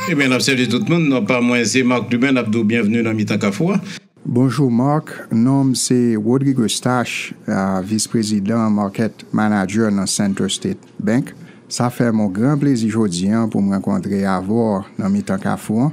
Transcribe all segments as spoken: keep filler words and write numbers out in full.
Ebyen, n ap salye tout moun. Non pa mwen se Marc Lubin, n ap di w byenvni nan Mitan Kafou a. Bonjou Marc, non m se Rodrigue Eustache, vis prezidan market manager nan Center State Bank. Sa fè m yon gran plezi jodi an pou m rankontre avè w nan Mitan Kafou an,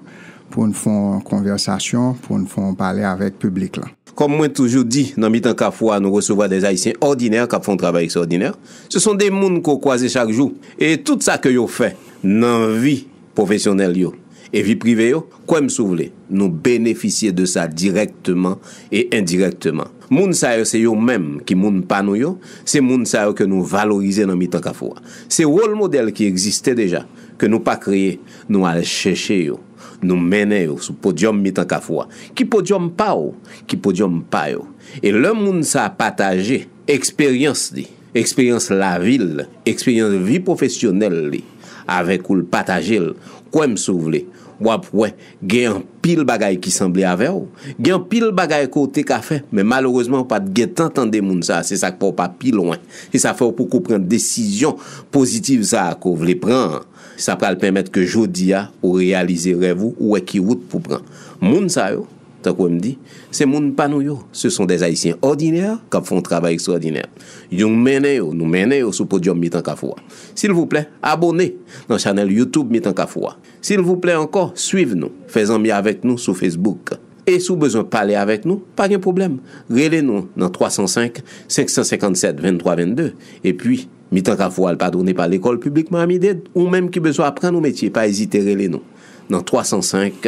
pou n fè yon konvèsasyon, pou n fè yon pale avèk piblik lan. Kòm mwen toujou di, nan Mitan Kafou a nou resevwa des Haïtiens ordinaires k ap fè yon travay ekstraòdinè. Se son de moun ke w kwaze chak jou. E tout sa ke yo fè nan vi pwofesyonèl yo e vi prive yo, kwè m si w vle, nou benefisye de sa dirèkteman e endirèkteman. Moun sa yo se yo menm ki moun pa nou yo, se moun sa yo ke nou valorize nan Mitan Kafou a. Se wòl modèl ki egziste deja, ke nou pa kreye, nou al chèche yo. Nou mennen yo sou podyòm Mitan Kafou a. Ki podyòm pa w, ki podyòm pa yo. E lè moun sa a pataje eksperyans li, eksperyans lavi l, eksperyans vi pwofesyonèl li avèk ou, l pataje l, kwè m si w vle, w ap wè gen anpil bagay ki sanble avè w, gen anpil bagay ke w te ka fè, men malerezman w pa t gentan tande moun sa a, se sa k fè w pa pi lwen, se sa fè w poko pran desizyon pozitiv sa a ke w vle pran an. Sa pral pèmèt ke jodi a ou reyalize rèv ou, ou wè ki wout pou pran. Moun sa yo, tankou m di, se moun pa nou yo. Ce sont des Haïtiens ordinaires k ap fè yon travay ekstraòdinè. Youn mennen yo, nou mennen yo sou podyòm Mitan Kafou a. Silvouplè, abòne nan chanèl YouTube Mitan Kafou a. Silvouplè ankò, swiv nou, fè zanmi avèk nou sou Facebook. E si w bezwen pale avèk nou, pa gen pwoblèm. Rele nou nan twa san senk, senk san senkann sèt, venntwa vennde. Epi, Mitan Kafou a l padone pa Lekòl Piblik Miami-Dade. Ou menm ki bezwen aprann yon metye, pa ezite rele nou nan twa san senk,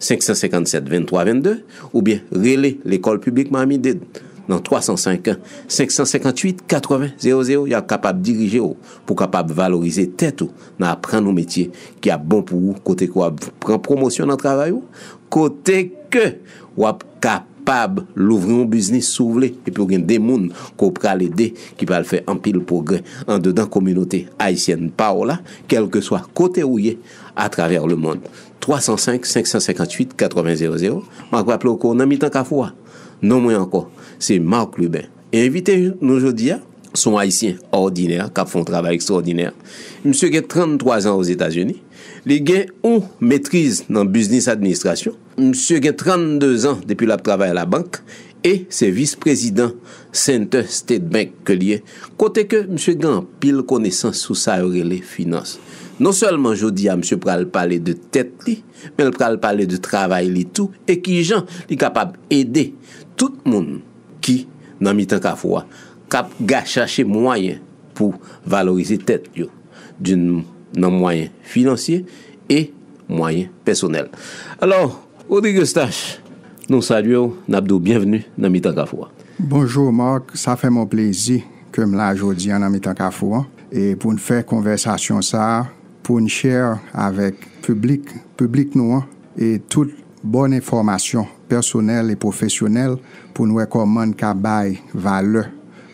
senk san senkann sèt, venntwa vennde, oubyen rele Lekòl Piblik Miami-Dade nan twa san senk, senk san senkantuit, katreven zewo zewo. Y ap kapab dirije w pou w kapab valorize tèt ou nan aprann yon metye ki ap bon pou ou, kote ke w ap pran pwomosyon nan travay ou, kote ke w ap kapab louvri yon biznis si w vle, epi w gen de moun ke w pral ede ki pral fè anpil pwogrè andedan kominote ayisyèn pa w la, kèlkeswa kote ou ye atravè lemonn. Twa san senk, senk san senkantuit, katreven zewo zewo. M ap raple w ke w nan Mitan Kafou a. Non mwen ankò, se Marc Lubin. E envite nou jodi a, se yon Ayisyen òdinè k ap fè yon travay ekstraòdinè. Misye gen tranntwa zan Ozetazini. Li gen yon metriz nan biznis administrasyon. Misye gen trannde zan depi l ap travay labank e se vis prezidan Center State Bank ke l ye, kote ke misye gen anpil konesans sou sa yo rele finans. Non sèlman jodi a misye pral pale de tèt li, men l pral pale de travay li tou e kijan li kapab ede tout moun ki nan Mitan Kafou a, k ap ga chache mwayen pou valorize tèt yo, d'une, nan mwayen finansye e mwayen pèsonèl. Alò, Rodrigue Eustache, nou salye w, n ap di w byenvni nan Mitan Kafou a. Bonjou Marc, sa fè m yon plezi ke m la jodi a nan Mitan Kafou an, e pou n fè konvèsasyon sa a, pou n share avèk piblik, piblik nou an, e tout bòn enfòmasyon pèsonèl e pwofesyonèl pou n wè kòman n ka bay valè,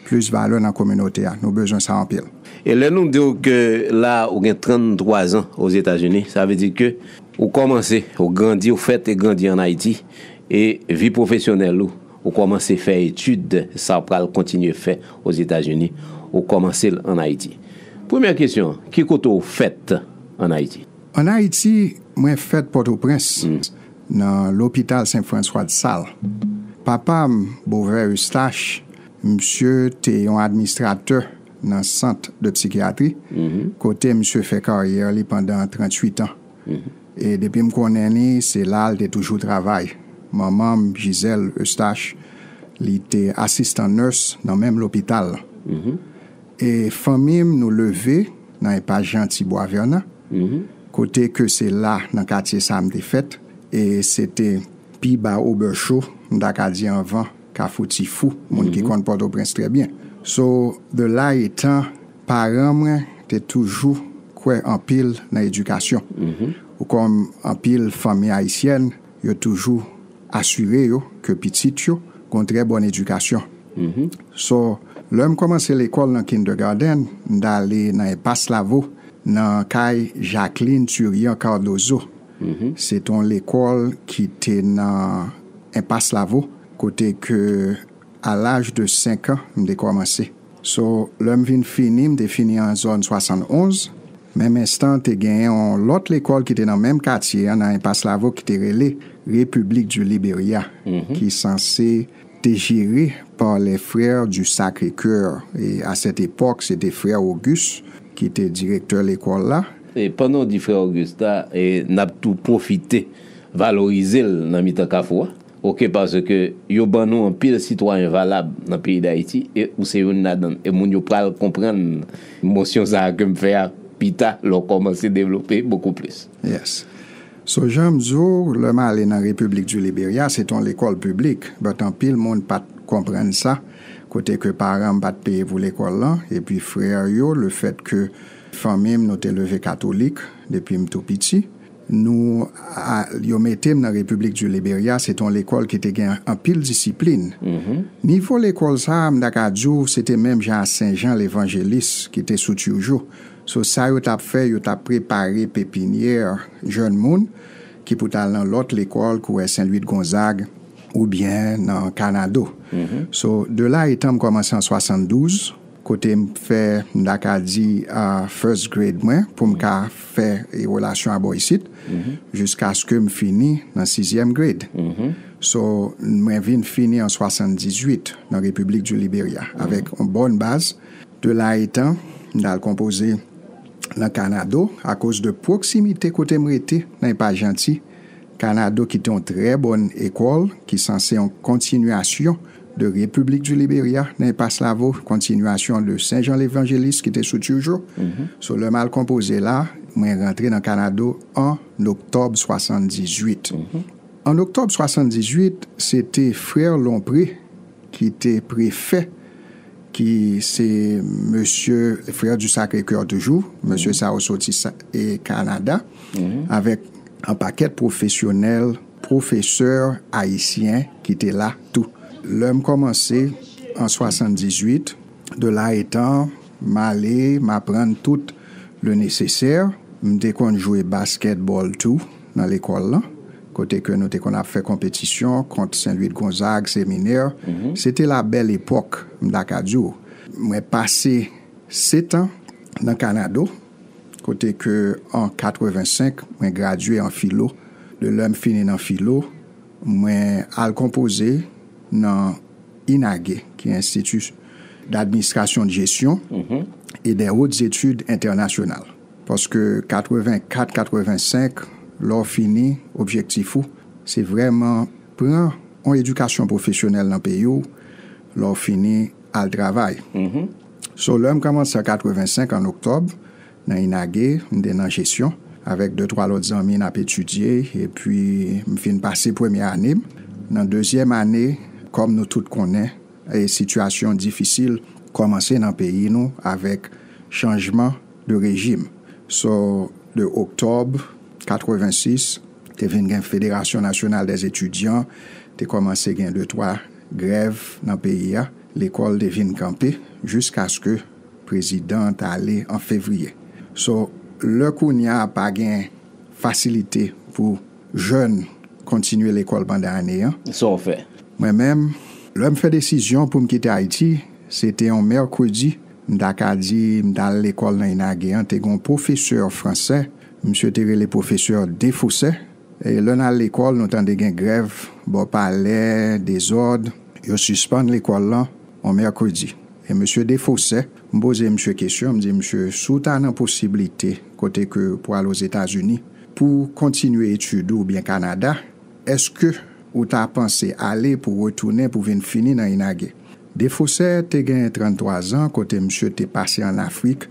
plis valè nan kominote a. Nou bezwen sa anpil. E lè nou di w ke la ou gen tranntwa zan Ozetazini, sa vle di ke ou kòmanse, ou grandi, ou fèt e grandi ann Ayiti, e vi pwofesyonèl ou, ou kòmanse fè etid, sa w pral kontinye fè Ozetazini, ou kòmanse l ann Ayiti. Premyè kesyon, ki kote w fèt ann Ayiti? Ann Ayiti, mwen fèt Pòtoprens, nan lopital Sen Franswa de Sal. Papa m, Beauvais Eustache, misye te yon administratè nan sant de psikiyatri, kote misye fè karyè li pandan tranntuit an. E depi m konnen li, se la l te toujou travay. Manman m, Gisèle Eustache, li te asistan nurse nan menm lopital lan. E fanmi m, nou leve nan enpas Jean Ti Boisvernant, kote ke se la, nan katye sa a m te fèt. E se te pi ba Obercho, m ta ka di anvan Kafou Ti Fou, moun ki konn Pòtoprens trè byen. So, de la etan, paran mwen te toujou kwè anpil nan edikasyon. Ou kòm anpil fanmi ayisyèn, yo toujou asire yo ke pitit yo gon trè bòn edikasyon. So, lè m kòmanse lekòl nan kindergarten, m t ale nan Enpas Lavo, nan kay Jacqueline Turian Cardozo. Se te yon lekòl ki te nan Enpas Lavo, kote ke a laj de senk an, m te kòmanse. So, lè m vin fini, m te fini an zòn swasannonz. Menm enstan, te genyen yon lòt lekòl ki te nan menm katye a, nan Enpas Lavo, ki te rele République du Liberia, ki sanse te jere par les Frères du Sacré-Cœur. E a sèt epòk, se te frè Auguste ki te direktè lekòl la. E pandan w di frè Auguste la, e n ap tou pwofite valorize l nan mitan kafou a. Oke, paske yo ban nou anpil sitwayen valab nan peyi Dayiti, e ou se youn ladan l. E moun yo pral konprann mosyon sa a ke m fè a pita, lè w kòmanse devlope bokou plis. Yes. So, jan m di w, lè m ale nan Repiblik di Liberya, se te yon lekòl piblik, but anpil moun pa t konprann sa, kote ke paran m pa t peye pou lekòl lan, epi frè yo, le fèt ke fanmi m, nou te leve katolik depi m tou piti, nou, a, yo mete m nan Repiblik di Liberya, se te yon lekòl ki te gen anpil disiplin. Nivo lekòl sa a, m ta ka di w, se te menm jan a Sen Jan Levanjelis ki te sou Turgeau. So, sa yo t ap fè, yo t ap prepare pepinyè jèn moun ki pou t al nan lòt lekòl, kou wè Sen Lwi Gonzag oubyen nan Kanado. So, de la etan m kòmanse an swasanndouz, kote m fè, m ta ka di, a, first grade mwen, pou m ka fè, e, relasyon a bò isit, jiskaske m fini nan sizyèm grade. So, mwen vin fini an swasanndizwit nan Repiblik di Liberya, avèk yon bòn baz. De la etan, m t al konpoze nan Kanado, akoz de pwoksimite kote m rete, nan Enpas Janti. Kanado ki te yon trè bòn ekòl, ki sanse yon kontinyasyon de Repiblik di Liberya, nan Enpas Lavo, kontinyasyon de Sen Jan Levanjelis ki te sou Turgeau. So, lè m al konpoze la, mwen rantre nan Kanado an oktòb swasanndizwit. An oktòb swasanndizwit, se te frè Lompré ki te prefè, ki se mesye, frè du Sacré-Cœur toujou, mesye sa yo soti sa, e Kanada, avèk yon pakèt pwofesyonèl, pwofesè ayisyen ki te la tou. Lè m kòmanse an swasanndizwit, de la etan, m ale, m aprann tout le nesesè. M te konn jwe baskètbòl tou nan lekòl lan, kote ke nou te konn ap fè konpetisyon kont Sen Lwi Gonzag, Seminè. Se te la bèl epòk, m ta ka di w. Mwen pase sèt an nan Kanado, kote ke an katrevensenk, mwen gradye an filo. De lè m fini nan filo, mwen al konpoze nan INAGE, ki Institut d'Administration de Gestion et des Hautes Études Internationales. Paske katrevenkat, katrevensenk, lè w fini, objektif ou, se vrèman pran yon edikasyon pwofesyonèl nan peyi w, lè w fini, al travay. So, lè m kòmanse an katrevensenk, an oktòb, nan INAGE, m te nan jesyon, avèk de twa lòt zanmi n ap etidye, epi m fin pase premye ane m. Nan dezyèm ane, kòm nou tout konnen, e sitiyasyon difisil kòmanse nan peyi nou avèk chanjman de rejim. So, de oktòb katrevensis, te vin gen Fédération Nationale des Étudiants, te kòmanse gen de twa grèv nan peyi a, lekòl te vin kanpe jiskaske prezidan an t ale an fevriye. So, lè kounye a pa gen fasilite pou jèn kontinye lekòl pandan ane an. Sa w fè? Mwen menm, lè m fè desizyon pou m kite Ayiti, se te yon mèkredi, m ta ka di, m t al lekòl nan INAGE an, te gen yon pwofesè fransè, misye te rele pwofesè Defosè. E lè n al lekòl, nou tande gen grèv bò palè, dezòd, yo sispann lekòl lan yon mèkredi. E mesye Defosè, m poze misye kesyon, m di, "Misye, si w ta nan posiblite kote ke pou al Ozetazini, pou w kontinye etid ou oubyen Kanada, èske ou ta panse ale pou w retounen pou vin fini nan INAGE?" Defosè te gen tranntwa zan, kote misye te pase ann Afrik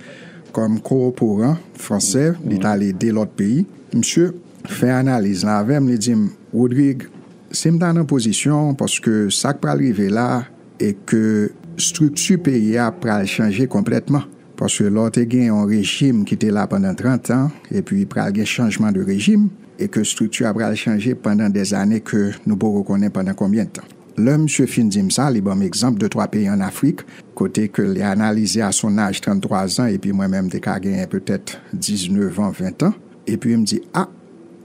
kòm kooperan fransè, li t al ede lòt peyi. Misye fè analiz lan avè m, li di m, "Rodrigue, si m ta nan pozisyon w, paske sa k pral rive la, e ke estrikti peyi a pral chanje konplètman. Paske lè w te gen yon rejim ki te la pandan trant an, epi pral gen chanjman de rejim, e ke estrikti a pral chanje pandan dèzane ke nou poko konnen pandan konbyen tan." Lè misye fin di m sa, li ban m egzanp de twa peyi ann Afrik, kote ke li analize a son aj tranntwa zan, epi mwen menm m te ka genyen petèt diznèf an, ven an. Epi m di, "A,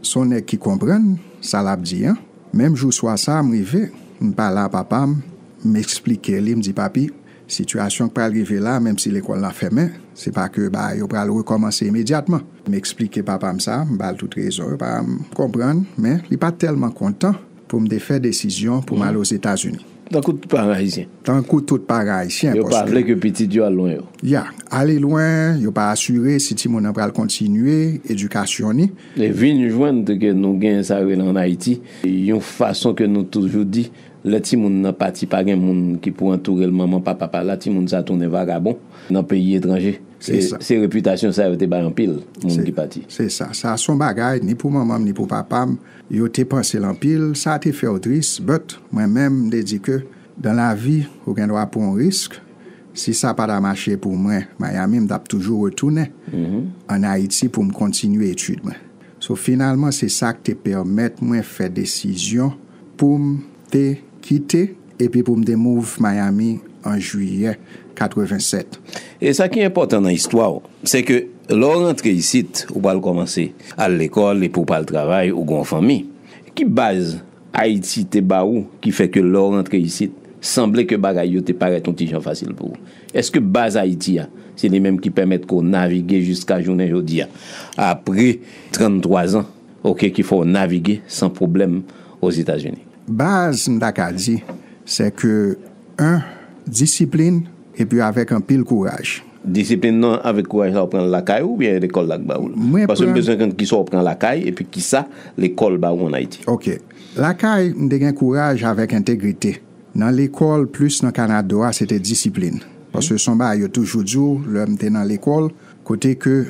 se yon nèg ki konprann sa l ap di an." Menm jou swa sa, m rive, m pale a papa m, m eksplike li, m di, "Papi, Sitiyasyon k pral rive la, menm si lekòl la fèmen, se pa ke bagay yo pral rekòmanse imedyatman. M eksplike papa m sa, m ba l tout rezon yo, papa m konprann, men li pa tèlman kontan pou m te fè desizyon pou m al Ozetazini. Tankou tout paran ayisyen. Tankou tout paran ayisyen. Yo pa vle ke pitit yo al lwen yo. Ya, ale lwen, yo pa asire si timoun nan pral kontinye edikasyon ni. E vin jwenn ke nou gen sa rele an Ayiti, yon fason ke nou toujou di, lè timoun nan pati, pa gen moun ki pou antoure l, manman, papa pa la, timoun sa tounen vagabon nan peyi etranje. Se repitasyon sa yo te bay anpil moun ki pati. Se sa. Sa se yon bagay, ni pou manman m, ni pou papa m, yo te panse l anpil, sa te fè yo tris, but mwen menm, m te di ke dan lavi, ou gen dwa pran yon risk. Si sa pa ta mache pou mwen, Miami, m t ap toujou retounen ann Ayiti pou m kontinye etid mwen. So, finalman, se sa k te pèmèt mwen fè desizyon pou m te kite epi pou m te move Miami an jiyè katrevennsèt. E sa ki enpòtan nan istwa w, se ke lè w rantre isit, ou pral kòmanse al lekòl epi w pral travay, ou gen yon fanmi. Ki baz Ayiti te ba ou ki fè ke lè w rantre isit, sanble ke bagay yo te parèt yon ti jan fasil pou ou? Èske baz Ayiti a, se li menm ki pèmèt ke w navige jiska jounen jodi a, apre tranntwa zan, oke, ki fè w navige san pwoblèm Ozetazini? Baz, m ta ka di, se ke, en, disiplin, epi avèk anpil kouraj. Disiplin nan avèk kouraj la, ou pran l lakay ou oubyen lekòl la k ba ou l? Paske m bezwen konn kisa w pran lakay epi kisa lekòl ba ou ann Ayiti. Oke. Lakay, m te gen kouraj avèk entegrite. Nan lekòl, plis nan Kanada a, se te disiplin. Paske se yon bagay yo toujou di w, lè m te nan lekòl, kote ke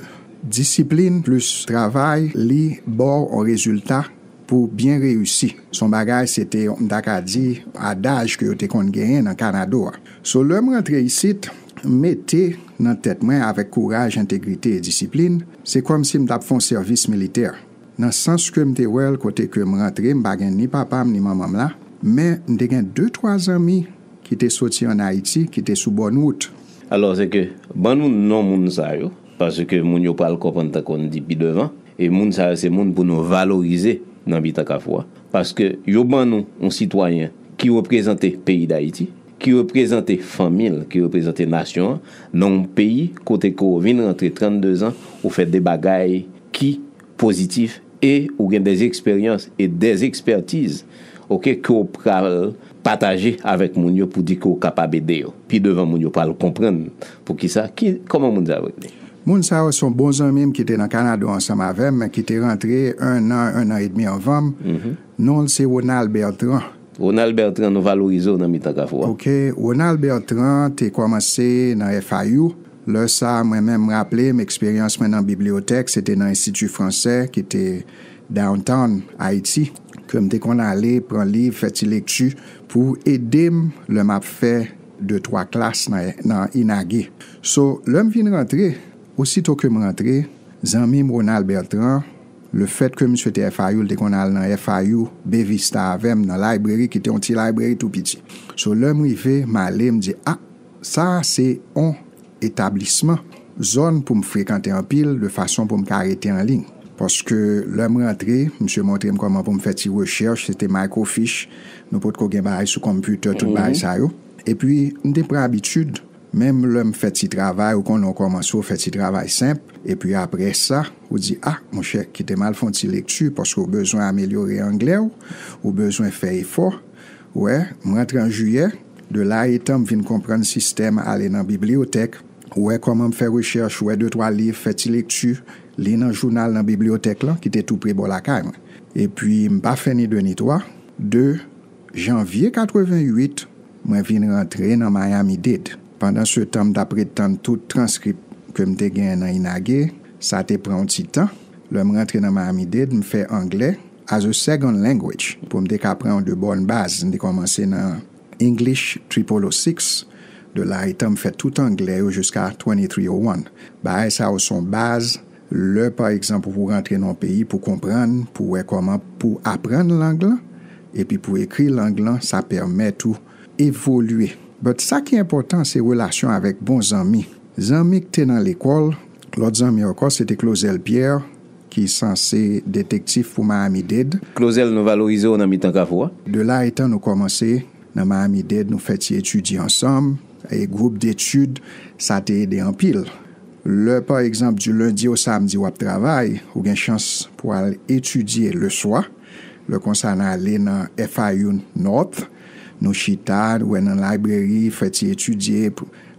disiplin plis travay, li ba w yon rezilta pou byen reyisi. Se yon bagay, se te, m ta ka di, adaj ke yo te konn genyen nan Kanada a. So, lè m rantre isit, m mete nan tèt mwen avèk kouraj, entegrite e disiplin, se kòmsi m t ap fè yon sèvis militè. Nan sans ke m te wè l, kote ke m rantre, m pa gen ni papa m ni manman m la, men m te gen de, twa zanmi ki te soti ann Ayiti, ki te sou bòn wout. Alò, se ke, ban nou non moun sa yo, paske moun yo pral konprann tankou n di pi devan, e moun sa yo se moun pou nou valorize nan mitan Kafou a, paske yo ban nou yon sitwayen ki reprezante peyi Dayiti, ki reprezante fanmi l, ki reprezante nasyon an, nan yon peyi kote ke w vin rantre trannde zan, ou fè de bagay ki pozitif e ou gen des eksperyans e des ekspertiz, oke, ke w pral pataje avèk moun yo pou di ke w kapab ede yo. Pi devan moun yo pral konprann poukisa, ki, kòman moun sa yo rele? Moun sa yo se yon bon zanmi m ki te nan Kanada ansanm avè m, men ki te rantre en an, en an edmi anvan m. Non l se Ronald Bertrand. Ronald Bertrand, nou valorize w nan mitan Kafou a. Oke, Ronald Bertrand te kòmanse nan F I U. Lè sa, mwen menm, m raple m, eksperyans mwen nan bibliyotèk, se te nan Enstiti Fransè ki te Downtown, Ayiti, ke m te konn ale pran liv, fè ti lekti pou ede m lè m ap fè de, twa klas nan, nan INAGE. So, lè m vin rantre, osito ke m rantre, zanmi m Ronald Bertrand, lefèt ke misye te F I U, l te konn al nan F I U, Bay Vista avè m, nan library, ki te yon ti library tou piti. So, lè m rive, m ale, m di, a, sa se yon etablisman, zòn pou m frekante anpil, de fason pou m ka rete an liy. Paske lè m rantre, misye montre m kòman pou m fè ti rechèch, se te microfiche, nou potko gen bagay sou computer, tout bagay sa yo. Epi, m te pran abitid, menm lè m fè ti travay, ou konnen w kòmanse, w fè ti travay senp, epi apre sa, ou di, a, monchè, kite m al fè yon ti lekti, paske w bezwen amelyore anglè w, ou bezwen fè efò. Wè, m rantre an jiyè, de la etan m vin konprann sistèm ale nan bibliyotèk, wè kòman m fè rechèch, wè de twa liv, fè ti lekti, li nan jounal nan bibliyotèk lan, ki te tou pre bò lakay mwen. Epi, m pa fè ni de ni twa, de janvye katrevenn uit, mwen vin rantre nan Miami-Dade. Pandan se tan, m t ap ret tann tout transkrip ke m te genyen nan INAGE, sa te pran yon ti tan. Lè m rantre nan Miami-Dade, m fè anglè as a second language, pou m te ka pran yon de bòn baz. M te kòmanse nan English triple oh six, de la etan m fè tout anglè yo jiska twenty-three oh one. Bagay sa yo se yon baz, lè, pa egzanp, ou pou rantre nan yon peyi, pou konprann, pou wè kòman pou aprann lang lan, epi pou ekri lang lan, sa pèmèt ou evolye. But sa ki enpòtan, se relasyon avèk bon zanmi. Zanmi k te nan lekòl, lòt zanmi ankò, se te Clauzel Pierre, ki sanse detektif pou Miami-Dade. Clauzel, nou valorize w nan mitan Kafou a. De la etan nou kòmanse nan Miami-Dade, nou fè ti etidye ansanm. e gwoup detid, sa te ede anpil. Lè, pa egzanp, di lendi o samdi w ap travay, ou gen chans pou al etidye leswa. Lè konsa, n ale nan F I U North, nou chita, nou wè nan library, fè ti etidye.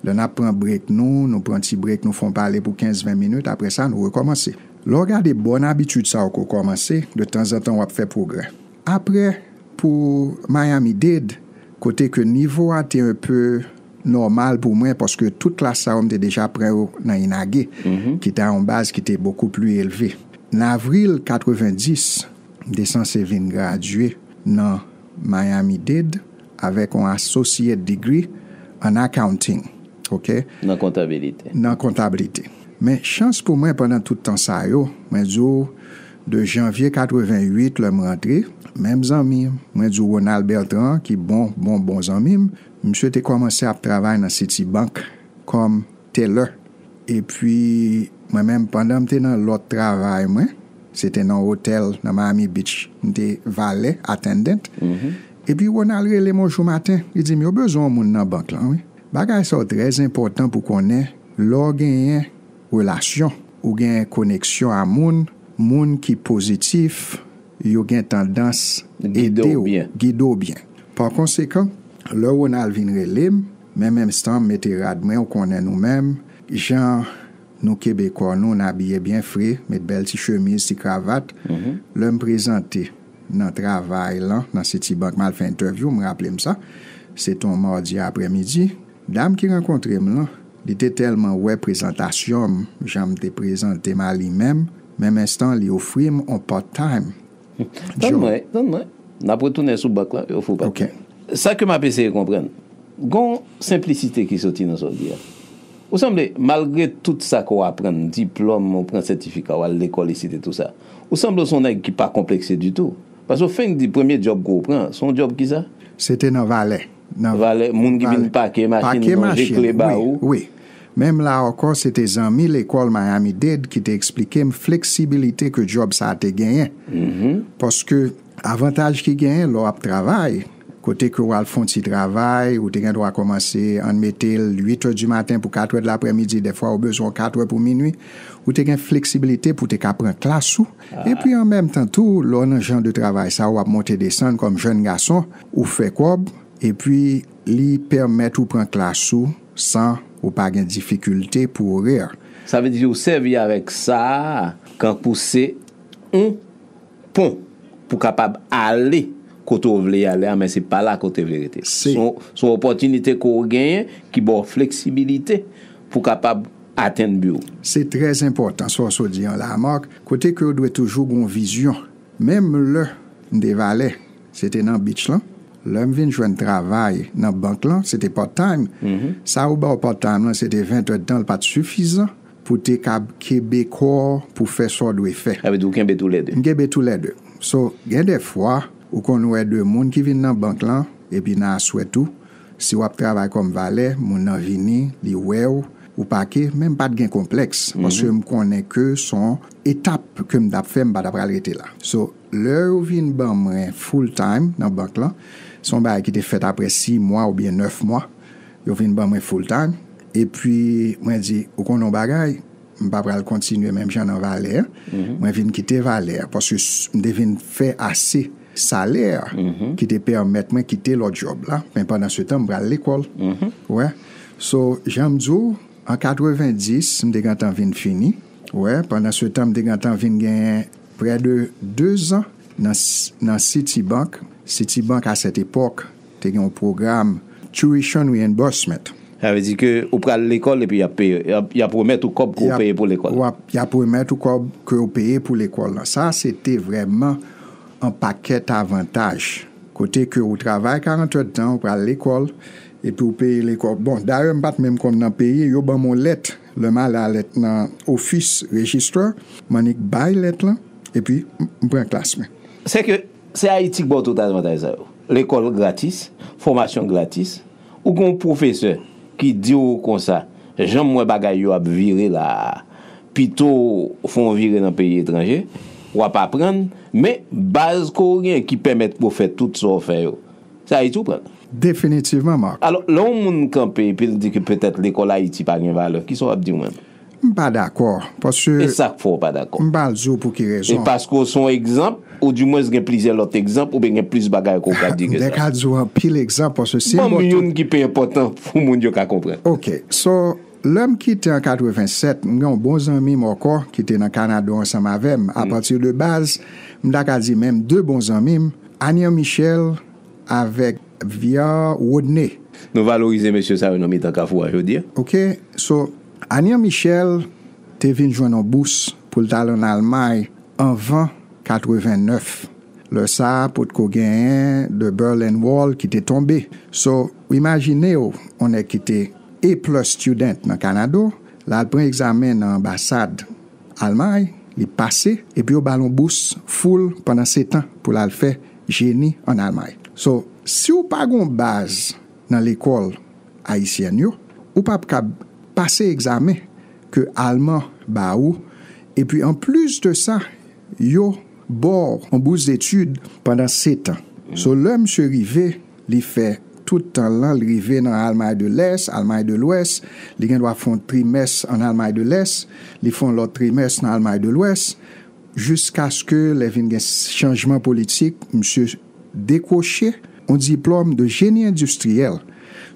Lè n ap pran brek nou, nou pran ti brek, nou fè yon pale pou kenz ven minit. Apre sa, nou rekòmanse. Lè w gade bòn abitid sa yo ke w kòmanse, de tanzantan w ap fè pwogrè. Apre, pou Miami-Dade, kote ke nivo a te enpe nòmal pou mwen, paske tout klas sa yo m te deja pran yo nan INAGE, ki te a yon baz ki te bokou pli elve. Nan avril katrevendis, m te sanse vin gradye nan Miami-Dade avèk yon associate degree an accounting. Ok? Nan kontabilite. Nan kontabilite. Men chans pou mwen, pandan tout tan sa yo, mwen di w, de janvye katreven uit, lè m rantre, menm zanmi mwen di w, Ronald Bertrand, ki bon, bon, bon zanmi m, misye te kòmanse ap travay nan Citibank kòm teller. Epi, mwen menm, pandan m te nan lòt travay mwen, se te nan otèl nan Miami Beach, m te valè, attendant. Epi, Ronald rele m yon jou maten, li di m, "Yo bezwen yon moun nan bank lan, wi." Bagay sa yo trè enpòtan pou konnen, lè w genyen relasyon, ou gen koneksyon a moun, moun ki pozitif, yo gen tandans ede w, gide w byen. Pa konsekan, lè Ronald vin rele m, menm enstan, m mete rad mwen, ou konnen nou menm, jan nou Kebekwa nou, n abiye byen fre, met bèl ti chemiz, ti kravat. Lè m prezante nan travay lan, nan Citibank, m al fè entèvyou, m raple m sa. Se te yon madi aprèmidi. Dam ki rankontre m lan, li te tèlman wè prezantasyon m, jan m te prezante m a li menm, menm enstan, li ofri m yon part-time job. Tann mwen, tann mwen. N ap retounen sou bank lan, yo fou pa. Ok. Sa ke m ap eseye konprann, gon senplisite ki soti nan sa w di a. Ou sanble, malgre tout sa ke w aprann, diplòm, ou pran sètifika, w al lekòl isit e tou sa, ou sanble w se yon nèg ki pa konplekse ditou. Paske w fenk di premye djòb ke w pran, se yon djòb ki sa? Se te nan valè. Nan valè, moun ki vin pake machin, lonje kle ba ou. Wi, wi. Menm la ankò, se te zanmi lekòl Miami-Dade ki te eksplike m fleksibilite ke djòb sa a te genyen. Paske avantaj ki genyen lè w ap travay, kote ke w al fè yon ti travay, ou te gen dwa kòmanse, ann mete l uit è di maten pou kat è de laprèmidi, dèfwa ou bezwen w kat è pou minui, ou te gen fleksibilite pou w te ka pran klas ou. Epi an menm tan tou, lè w nan jan de travay sa, w ap monte desann kòm jèn gason, ou fè kòb, epi li pèmèt ou pran klas ou san ou pa gen difikilte pou orè. Sa vle di ou sèvi avèk sa a kankou se yon pon pou kapab ale kote w vle ale a, men se pa la ke w te vle rete. Se yon, se yon opòtinite ke w genyen ki ba w fleksibilite pou kapab atenn bi w. Se trè enpòtan sa w sot di an la, Marc, kote ke w dwe toujou gen yon vizyon. Menm lè m te valè, se te nan beach lan. Lè m vin jwenn travay nan bank lan, se te part-time. Sa yo ba w part-time lan, se te ven è tan, li pa t sifizan pou te kab kenbe kò w pou fè sa w dwe fè. Sa vle di ou kenbe toulède? M kenbe toulède. So, gen de fwa, ou konn wè de moun ki vin nan bank lan, epi nan aswè tou, si w ap travay kòm valè, moun nan vini, li wè w, ou pake, men m pa t gen konplèks, paske m konnen ke se yon etap ke m t ap fè, m pa t ap pral rete la. So, lè yo vin ban mwen full time nan bank lan, se yon bagay ki te fèt apre sis mwa oubyen nèf mwa, yo vin ban mwen full time, epi mwen di, ou konn yon bagay, m pa pral kontinye menm jan nan valè, mwen vin kite valè, paske s-, m te vin fè ase salè ki te pèmèt mwen kite lòt djòb la, men pandan se tan, m pral lekòl. Wè. So, jan m di w, an katrevendis, m te gentan vin fini. Wè, pandan se tan, m te gentan vin genyen prè de dezan nan, s-, nan Citibank. Citibank, a sèt epòk, te gen yon pwogram Tuition Reimbursement. Sa vle di ke ou pral lekòl epi y ap peye, y ap, y ap remèt ou kòb ke w peye pou lekòl. Y ap, y ap remèt ou kòb ke w peye pou lekòl lan. Sa, se te vrèman yon pakèt avantaj. Kote ke ou travay karant è tan, ou pral lekòl, epi ou peye lekòl. Bon, dayè, m pa t menm konn nan peyi, yo ban m yon lèt. Lè m ale a lèt nan ofis registrè, m annik bay lèt lan, epi m, m pran klas mwen. Se ke se Ayiti k ba w tout avantaj sa yo. Lekòl gratis, fòmasyon gratis. Ou gen yon pwofesè ki di w konsa, jan m wè bagay yo ap vire la a, pito w fè yon vire nan peyi etranje, w ap aprann, men baz ke w gen ki pèmèt pou w fè tout sa w fè yo, se Ayiti w pran l. Definitivman, Marc. Alò, lè yon moun kanpe epi l di ke petèt lekòl Ayiti pa gen valè, kisa w ap di w menm? M pa dakò, paske... E sa k fè w pa dakò? M pa al di w pou ki rezon. E paske w se yon egzanp, ou dimwens gen plizyè lòt egzanp, oubyen gen plis bagay ke w ka di ke sa? M te ka di w anpil egzanp, paske si m... Ban m youn ki pi enpòtan pou moun yo ka konprann. Ok, so, lè m kite an katreven sèt, m gen yon bon zanmi m ankò ki te nan Kanada ansanm avè m. Apati de baz, m ta ka di menm de bon zanmi m, Anian Michel avèk Viar Rodney. Nou valorize mesye sa yo nan mitan kafou a jodi a. Ok, so, Anian Michel te vin jwenn yon bous pou l t al ann Almay anvan katreven nèf. Lè sa a, potko genyen The Berlin Wall ki te tonbe. So, imajine w, yon nèg ki te A plus student nan Kanada, l al pran egzamen nan anbasad Almay, li pase, epi yo ba l yon bous full pandan setan pou l al fè jeni ann Almay. So, si w pa gen yon baz nan lekòl ayisyèn yo, ou p ap kab pase egzamen ke Alman ba ou, epi anplis de sa, yo ba w yon bous detid pandan setan. So, lè misye rive, li fè tout tan l lan, li rive nan Almay de Lès, Almay de Lwès, li gen dwa fè yon trimès ann Almay de Lès, li fè yon lòt trimès nan Almay de Lwès, jiskaske lè vin gen chanjman politik, misye dekwoche yon diplòm de jeni endistriyèl.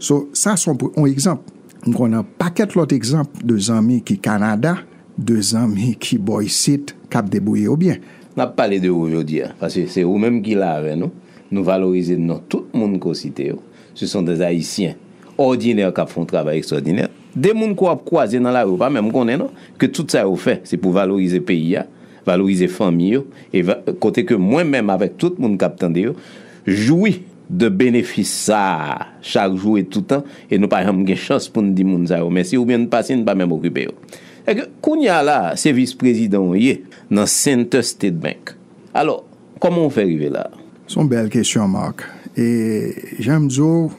So, sa se yon, yon egzanp. M konnen pakèt lòt egzanp de zanmi ki Kanada, de zanmi ki bò isit, k ap debouye yo byen. N ap pale de ou jodi a, paske se ou menm ki la avè nou. Nou valorize non tout moun ke w site yo. Ce sont des Haïtiens ordinaires k ap fè yon travay ekstwòdinè. De moun ke w ap kwaze nan lari, ou pa menm konnen non, ke tout sa yo fè, se pou valorize peyi a, valorize fanmi yo, e va, kote ke mwen menm avèk tout moun k ap tande yo, jwi de benefis sa a chak jou e toutan, e nou pa janm gen chans pou n di moun sa yo mèsi, oubyen n pase n pa menm okipe yo. Èske kounye a la, se vis prezidan w ye nan Center State Bank. Alò, kòman w fè rive la? Se yon bèl kesyon, Marc. E jan m di w,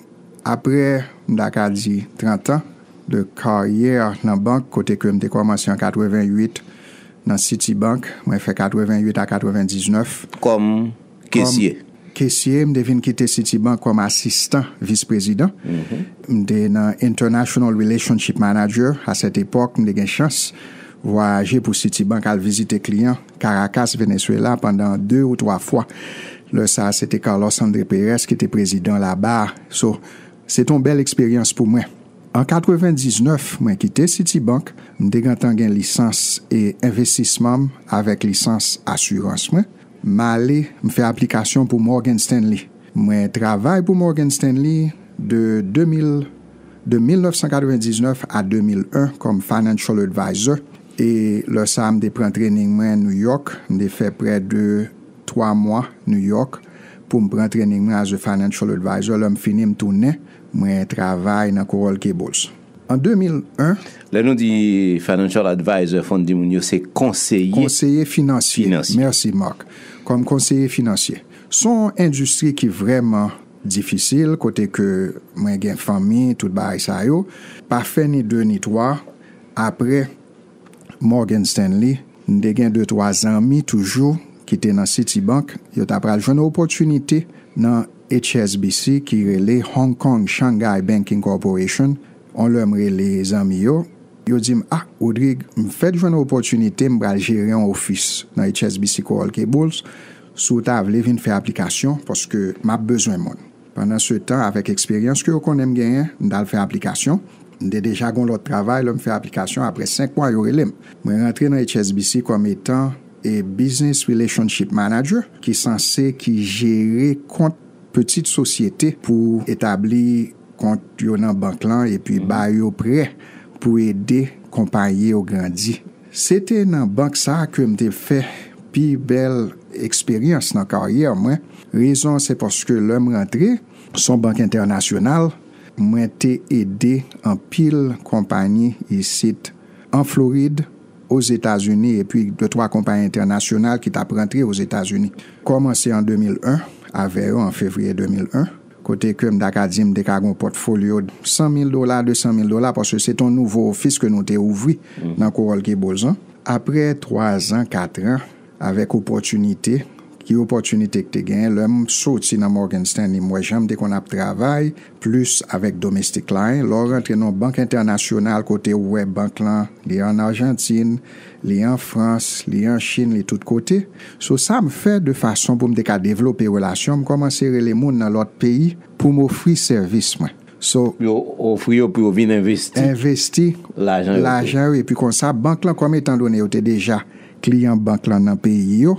apre, m ta ka di, trant an de karyè nan bank, kote ke m te kòmanse an katreven uit nan Citibank, mwen fè katreven uit a katreven diznèf. Kòm kesye? Kesye, m te vin kite Citibank kòm asistan vis prezidan. M te nan International Relationship Manager. A sèt epòk, m te gen chans vwayaje pou Citibank, al vizite kliyan Caracas, Venezuela, pandan de ou twa fwa. Lè sa a, se te Carlos André Pérez ki te prezidan laba a. So, se te yon bèl eksperyans pou mwen. An katreven diznèf, mwen kite Citibank. M te gentan gen lisans e envestisman m avèk lisans asirans mwen. M ale, m fè aplikasyon pou Morgan Stanley. Mwen travay pou Morgan Stanley de de mil, de mil nèf san katreven diznèf a de mil en kòm financial advisor. E lè sa a, m te pran trening mwen New York. M te fè prè de twa mwa New York pou m pran trening mwen as a financial advisor. Lè m fini, m tounen, mwen travay nan Coral Cables. An de mil en. Lè nou di financial advisor, fò n di moun yo se konseye. Konseye finansye. Finansye. Mèsi, Marc. Kòm konseye finansye. Se yon endistri ki vrèman difisil, kote ke mwen gen fanmi, tout bagay sa yo. Pa fè ni de ni twa. Apre Morgan Stanley, m te gen de twa zanmi toujou ki te nan Citibank. Yo ta pral jwenn opòtinite nan H S B C ki rele Hong Kong Shanghai Banking Corporation. On lè m rele zanmi yo, yo di m, "Ah, Rodrigue, m fèk jwenn opòtinite, m pral jere yon ofis nan H S B C Coral Cables. Si w ta vle, vin fè aplikasyon, paske m ap bezwen moun." Pandan se tan, avèk eksperyans ke yo konnen m genyen, m t al fè aplikasyon. M te deja gen yon lòt travay, lè m fè aplikasyon, apre senk mwa, yo rele m. Mwen rantre nan H S B C kòm etan e Business Relationship Manager, ki sanse ki jere kont pitit sosyete pou etabli kont yo nan bank lan epi ba yo prè pou ede konpayi yo grandi. Se te nan bank sa a ke m te fè pi bèl eksperyans nan karyè mwen. Rezon an se paske lè m rantre, se yon bank entènasyonal, mwen te ede anpil konpayi isit an Florid, Ozetazini, epi de twa konpayi entènasyonal ki t ap rantre Ozetazini. Kòmanse an de mil en avè yo, an fevriye de mil en, kote ke m ta ka di m te ka gen yon pòtfolyo san mil dola, de san mil dola, paske se te yon nouvo ofis ke nou te ouvri nan Coral Gables lan. Apre twa zan, kat an, avèk opòtinite ki opòtinite ki te genyen. Lè m soti nan Morgan Stanley, m wè jan m te konn ap travay plis avèk domestic client. Lè w rantre nan yon bank entènasyonal kote w wè bank lan, li an Ajantin, li an Frans, li an Chin, li tout kote. So sa m fè de fason pou m te ka devlope relasyon, m kòmanse rele moun nan lòt peyi pou m ofri sèvis mwen. So, Yo ofri yo pou yo vin envesti envesti lajan yo tou. Lajan yo, epi konsa, bank lan, kòm etan done yo te deja kliyan bank lan nan peyi yo,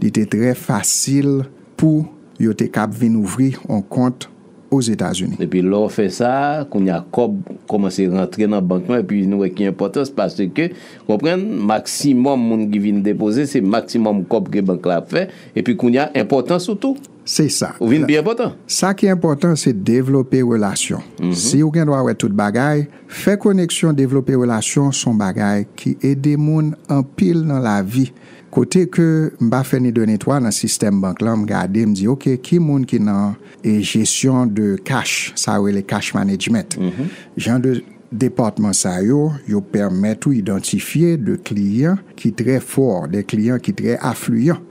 li te trè fasil pou yo te kab vin ouvri yon kont Ozetazini. Epi lè w fè sa, kounye a kòb kòmanse rantre nan bank lan, epi nou wè ki enpòtans, paske, konprann, maksimòm moun ki vin depoze, se maksimòm kòb ke bank la ap fè, epi kounye a enpòtans ou tou. Se sa. Ou vin pi enpòtan. Sa ki enpòtan, se devlope relasyon. Si ou gen dwa wè tout bagay, fè koneksyon, devlope relasyon, se yon bagay ki ede moun anpil nan lavi. Kote ke m pa fè ni de ni twa nan sistèm bank lan, m gade, m di, oke, ki moun ki nan e jesyon de cash, sa yo rele cash management. Jan de depatman sa yo, yo pèmèt ou idantifye de kliyan ki trè fò, de kliyan ki trè afliyan.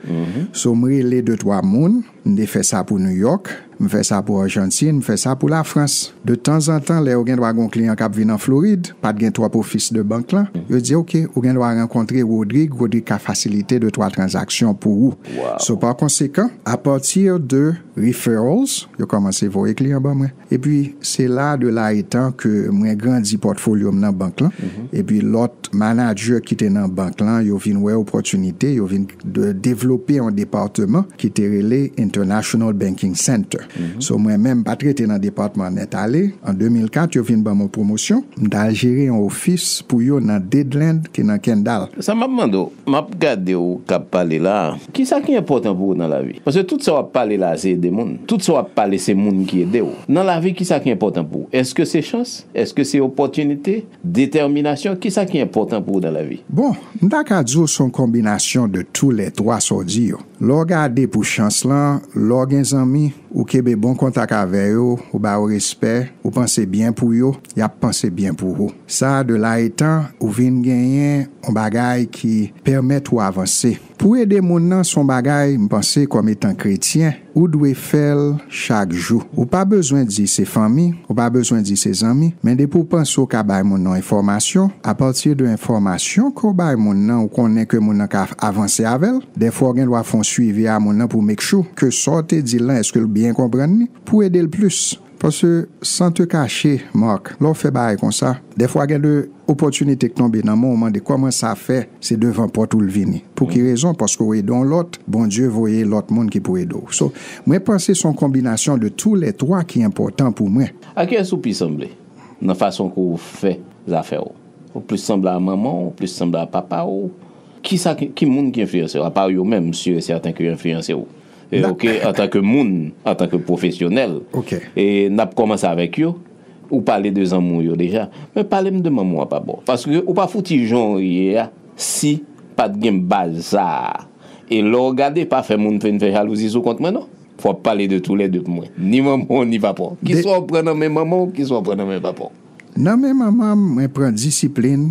So, m rele de twa moun, m te fè sa pou New York, m fè sa pou Ajantin, m fè sa pou Lafrans. De tanzantan, lè yo gen dwa gen yon kliyan k ap vin an Florid, pa t gen twòp ofis de bank lan, yo di, oke, ou gen dwa rankontre Rodrig, Rodrig ka fasilite de twa tranzaksyon pou ou. Wow. So, pa konsekan, apati de referrals, yo kòmanse voye kliyan ban mwen. Epi, se la, de la etan ke mwen grandi pòtfolyo m nan bank lan. Epi, lòt manadjè ki te nan bank lan, yo vin wè opòtinite, yo vin de, devlope yon depatman ki te rele International Banking Center. So, mwen menm, m pa t rete nan depatman nèt ale. An de mil kat, yo vin ban mwen pwomosyon. M t al jere yon ofis pou yo nan Dadeland, ki nan Kendall. Sa m ap mande w, m ap gade w k ap pale la. Kisa ki enpòtan pou ou nan lavi? Paske tout sa w ap pale la, se ede moun. Tout sa w ap pale, se moun ki ede w. Nan lavi, kisa ki enpòtan pou ou? Èske se chans? Èske se opòtinite? Detèminasyon? Kisa ki enpòtan pou ou nan lavi? Bon, m ta ka di w se yon konbinasyon de tou lè twa sa w di yo. Lè w gade pou chans lan, lè w gen zanmi, ou kenbe bon kontak avè yo, ou ba yo respè, ou panse byen pou yo, y ap panse byen pou ou. Sa, de la etan, ou vin genyen yon bagay ki pèmèt ou avanse. Pou ede moun nan, se yon bagay, m panse, kòm etan kretyen, ou dwe fè l chak jou. Ou pa bezwen di se fanmi, ou pa bezwen di se zanmi, men depi w panse w ka bay moun nan enfòmasyon, apati de enfòmasyon ke w bay moun nan, ou konnen ke moun nan ka avanse avè l. Dèfwa, w gen dwa fè yon swivi a moun nan pou make sure ke sa w te di l lan, èske l byen konprann li, pou ede l plis. Paske, san te kache, Mark, lè w fè bagay konsa, dèfwa gen de opòtinite k tonbe nan men w, ou mande kòman sa fè, se devan pòt ou l vini. Pou ki rezon? Paske w ede yon lòt, Bondye voye lòt moun ki pou ede w. So, mwen panse se yon konbinasyon de tou lè twa ki enpòtan pou mwen. A kiyès ou pi sanble nan fason ke w fè zafè w? Ou plis sanble a manman w, ou plis sanble a papa w? Kisa ki, ki moun ki enfliyanse w? Apa yo menm, m si e sèten ke yo enfliyanse w. E, N ap- ok, antanke moun, antanke pwofesyonèl. Ok. E n ap kòmanse avèk yo. Ou pale de zanmi w yo deja. Men pale m de manman w a papa w. Paske ou pa fouti jan w ye a si pa t gen baz sa a. E lè w gade, pa fè moun vin fè jalouzi sou kont mwen non. Fò w pale de tou lè de pou mwen. Ni manman w, ni papa w. Kiswa w pran nan men manman w, kiswa w pran nan men papa w. Nan men manman m, mwen pran disiplin.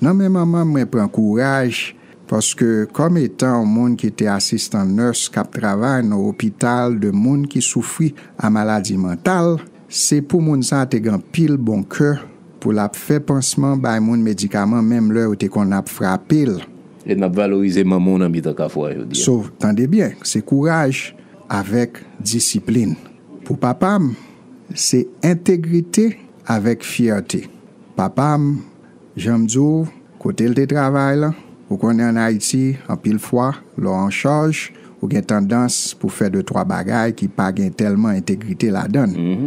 Nan men manman m, mwen pran kouraj. Paske kòm etan yon moun ki te asistan nès k ap travay nan opital de moun ki soufri a maladi mantal, se pou moun sa te gen anpil bon kè pou l ap fè pansman, bay moun medikaman, menm lè yo te konn ap frape l. E n ap valorize manman w nan mitan kafou a jodi a. So, tande byen, se kouraj avèk disiplin. Pou papa m, se entegrite avèk fyète. Papa m, jan m di w, kote l te travay lan, ou konnen ann Ayiti, anpil fwa, lè w an chaj, ou gen tandans pou fè de twa bagay ki pa gen tèlman entegrite ladan l.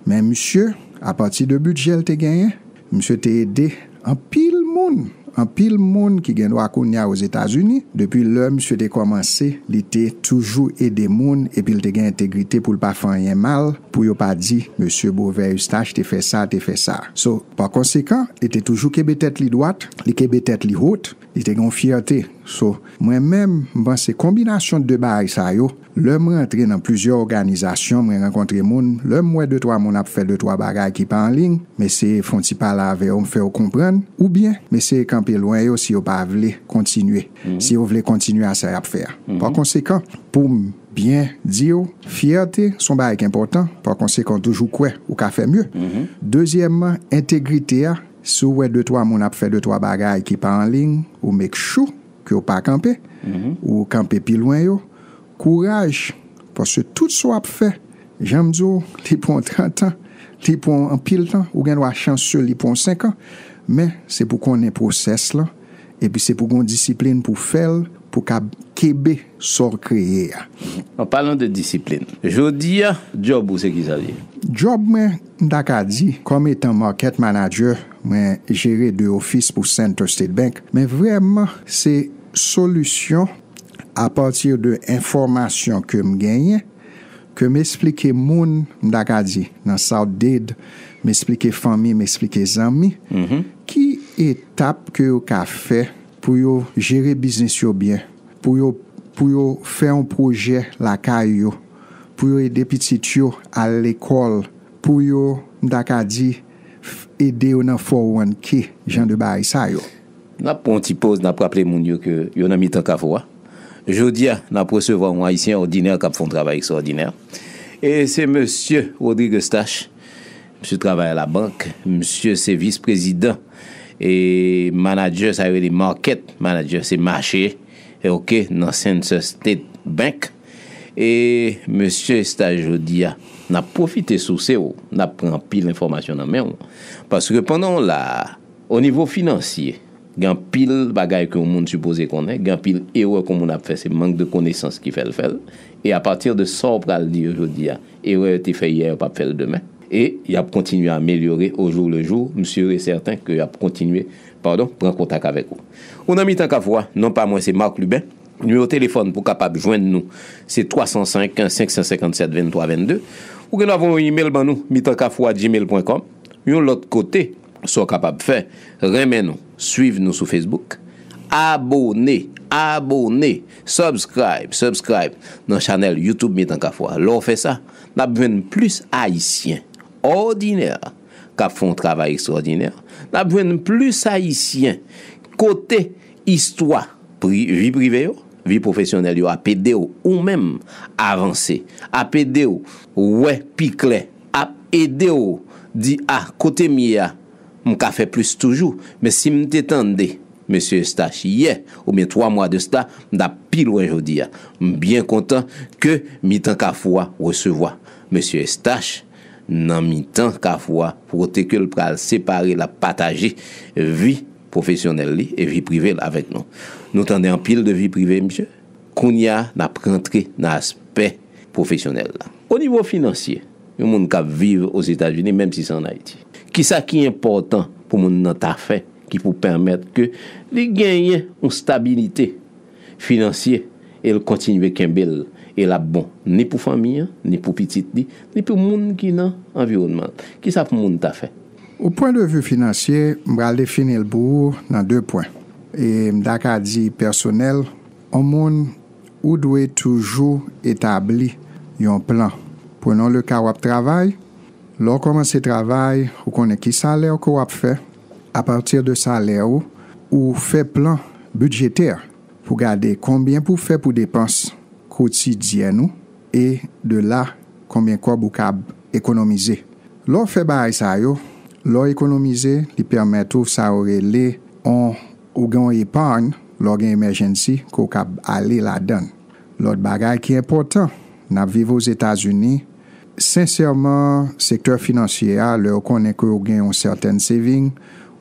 Men misye, apati de bidjè l te genyen, misye te ede anpil moun, anpil moun ki gen dwa kounye a Ozetazini. Depi lè misye te kòmanse, li te toujou ede moun, epi l te gen entegrite pou l pa fè anyen mal, pou yo pa di, mesye Beauvais Eustache te fè sa, te fè sa. So, pa konsekan, li te toujou kenbe tèt li dwat, li kenbe tèt li wot, Li te gen yon fyète. So, mwen menm, m panse konbinasyon de bagay sa yo, lè m rantre nan plizyè òganizasyon, mwen rankontre moun, lè m wè de twa moun ap fè de twa bagay ki pa anliy, m eseye fè yon ti pale avè yo, m fè yo konprann, oubyen m eseye kanpe lwen yo si yo pa vle kontinye, si yo vle kontinye a sa y ap fè a. Pa konsekan, pou m byen di w, fyète se yon bagay ki enpòtan, pa konsekan, w toujou kwè ou ka fè mye. Dezyèmman, entegrite a, si w wè de twa moun ap fè de twa bagay ki pa anliy, ou make sure ke w pa kanpe, ou kanpe pi lwen yo. Kouraj, paske tout sa w ap fè, jan m di w, li pran trant an, li pran anpil tan, ou gen dwa chansye, li pran senk an, men se pou konnen pwosès lan, epi se pou gon disiplin pou fè l, pou kab kenbe sa w kreye a. An palan de disiplin, jodi a, djòb ou se kisa l ye? Djòb mwen, m ta ka di, kòm etan market manager, mwen jere de ofis pou Center State Bank, men vrèman se solisyon apati de enfòmasyon ke m genyen, ke m esplike moun, m ta ka di, nan South Dade, m esplike fanmi, m esplike zanmi, ki etap ke yo ka fè pou yo jere biznis yo byen, pou yo pou yo fè yon pwojè lakay yo, pou yo ede pitit yo al lekòl, pou yo, m ta ka di, ede yo nan four oh one K, jan de bagay sa yo. N ap pran yon ti poz, n ap raple moun yo ke yo nan mitan kafou a. Jodi a, n ap resevwa yon Ayisyen òdinè k ap fè yon travay ekstraòdinè. E se mesye Rodrigue Eustache. Misye travay a labank. Misye se vis prezidan e manager, sa yo rele market manager, se mache, e oke, nan Center State Bank. E mesye Eustache, jodi a, n ap pwofite souse w, n ap pran anpil enfòmasyon nan men w. Paske pandan w la a, o nivo finansye, gen anpil bagay ke yon moun sipoze konnen, gen anpil erè ke yon moun ap fè, se mank de konesans ki fè l fè l. E apati de sa w pral di yo jodi a, erè yo te fè yè, yo p ap fè l demen. E y ap kontinye amelyore au jour le jour. M sûr et certain ke y ap kontinye, padon, pran kontak avèk ou. Ou nan mitan kafou a, non pa mwen se Marc Lubin. Nimewo telefòn pou kapab jwenn nou, se twa san senk, senk san senkann sèt, venntwa vennde. Ou gen dwa voye yon imèl ban nou, mitan kafou a gmail pwen kòm. Yon lòt kote, sa w kapab fè, renmen nou, swiv nou sou Facebook, abone, abone, subscribe, subscribe nan chanèl YouTube Mitan Kafou a. Lè w fè sa, n ap jwenn plis Ayisyen òdinè k ap fè yon travay ekstraòdinè. N ap jwenn plis Ayisyen kote istwa pri, vi prive yo, vi pwofesyonèl yo ap ede w ou menm avanse, ap ede w wè pi klè, ap ede w di, a, kote m ye a, m ka fè plis toujou. Men si m te tande mesye Eustache yè oubyen twa mwa de sla, m t ap pi lwen jodi a. M byen kontan ke Mitan Kafou a resevwa mesye Eustache nan Mitan Kafou a pou kote ke l pral separe, l ap pataje vi pwofesyonèl li e vi prive l avèk nou. Nou tande anpil de vi prive misye. Kounye a, n ap rantre nan aspè pwofesyonèl la. O nivo finansye, yon moun k ap viv Ozetazini, menm si se ann Ayiti, kisa ki enpòtan pou moun nan ta fè ki pou pèmèt ke li genyen yon stabilite finansye e l kontinye kenbe l e l ap bon ni pou fanmi an, ni pou pitit li, ni pou moun ki nan anviwònman l? Kisa pou moun ta fè? O pwen de vi finansye, m pral defini l pou ou nan de pwen. E m ta ka di pèsonèl, yon moun ou dwe toujou etabli yon plan. Prenons le ka w ap travay. Lè w kòmanse travay, ou konnen ki salè ke w ap fè. Apati de salè ou, ou fè plan bidjetè pou gade konbyen pou w fè pou depans kotidyèn ou e de la konbyen kòb ou kab ekonomize. Lè w fè bagay sa yo, lè w ekonomize, li pèmèt ou sa yo rele yon, ou gen yon eparny, lè w gen emergency, ke w kab ale ladan l. Lòt bagay ki enpòtan, n ap viv Ozetazini, sensèman, sektè finansye a, lè yo konnen ke w gen yon sètèn saving,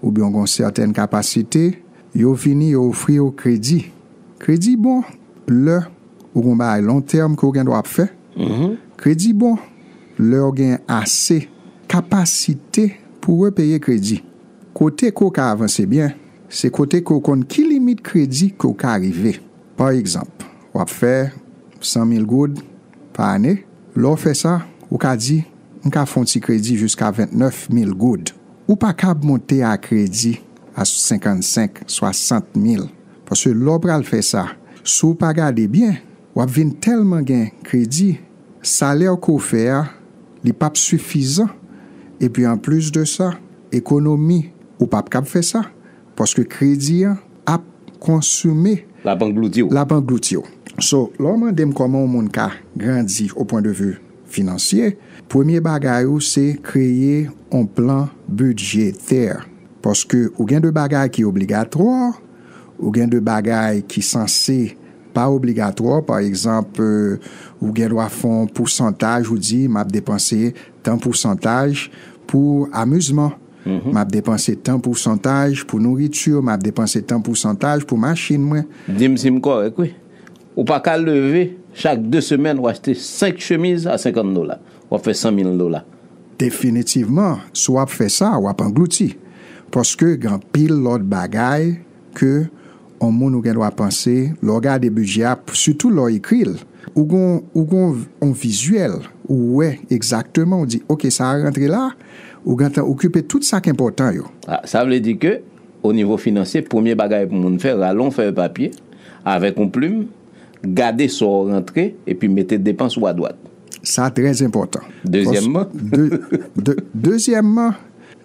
oubyen w gen yon sètèn kapasite, yo vini, yo ofri w kredi. Kredi bon lè ou gen yon bagay long term ke w gen dwa ap fè. Kredi bon lè w gen ase kapasite pou w repeye kredi. Kote ke w ka avanse byen, se kote ke w konn ki limit kredi ke w ka rive. Pa egzanp, w ap fè san mil goud pa ane. Lè w fè sa, ou ka di, m ka fè yon ti kredi jiska vennèf mil goud. Ou pa kab monte a kredi a senkannsenk, swasant mil. Paske lè w pral fè sa, si w pa gade byen, w ap vin tèlman gen kredi, salè ke w fè a, li p ap sifizan. Epi anplis de sa, ekonomi, ou p ap kab fè sa. Paske kredi an ap konsome, l ap anglouti w. L ap anglouti w. So, lè w mande m kòman yon moun ka grandi o pwen de vi finansye, premye bagay ou se kreye yon plan bidjetè. Paske ou gen de bagay ki obligatwa, ou gen de bagay ki sanse pa obligatwa. Pa egzanp, euh, ou gen dwa fè yon pousantaj, ou di, "M ap depanse tan pousantaj pou amizman, m ap depanse tan pousantaj pou nouriti, m ap depanse tan pousantaj pou machin mwen." Di m si m kòrèk, wi. Ou pa ka leve chak de semèn, w achte senk chemiz a senkant dola. W ap fè san mil dola. Definitivman, si w ap fè sa, w ap anglouti. Paske gen anpil lòt bagay ke yon moun ou gen dwa panse, lè w gade bidjè a, sitou lè w ekri l, ou gon, ou gon yon vizyèl, ou wè egzakteman, ou di, "Oke, sa a rantre la," ou gentan okipe tout sa k enpòtan yo. Ah, sa vle di ke, o nivo finansye, premye bagay pou moun fè, rale yon fèy papye avèk yon plim, gade sa w rantre, epi mete depans ou adwat. Sa trè enpòtan. Dezyèmman? Pas-, de, de, dezyèmman,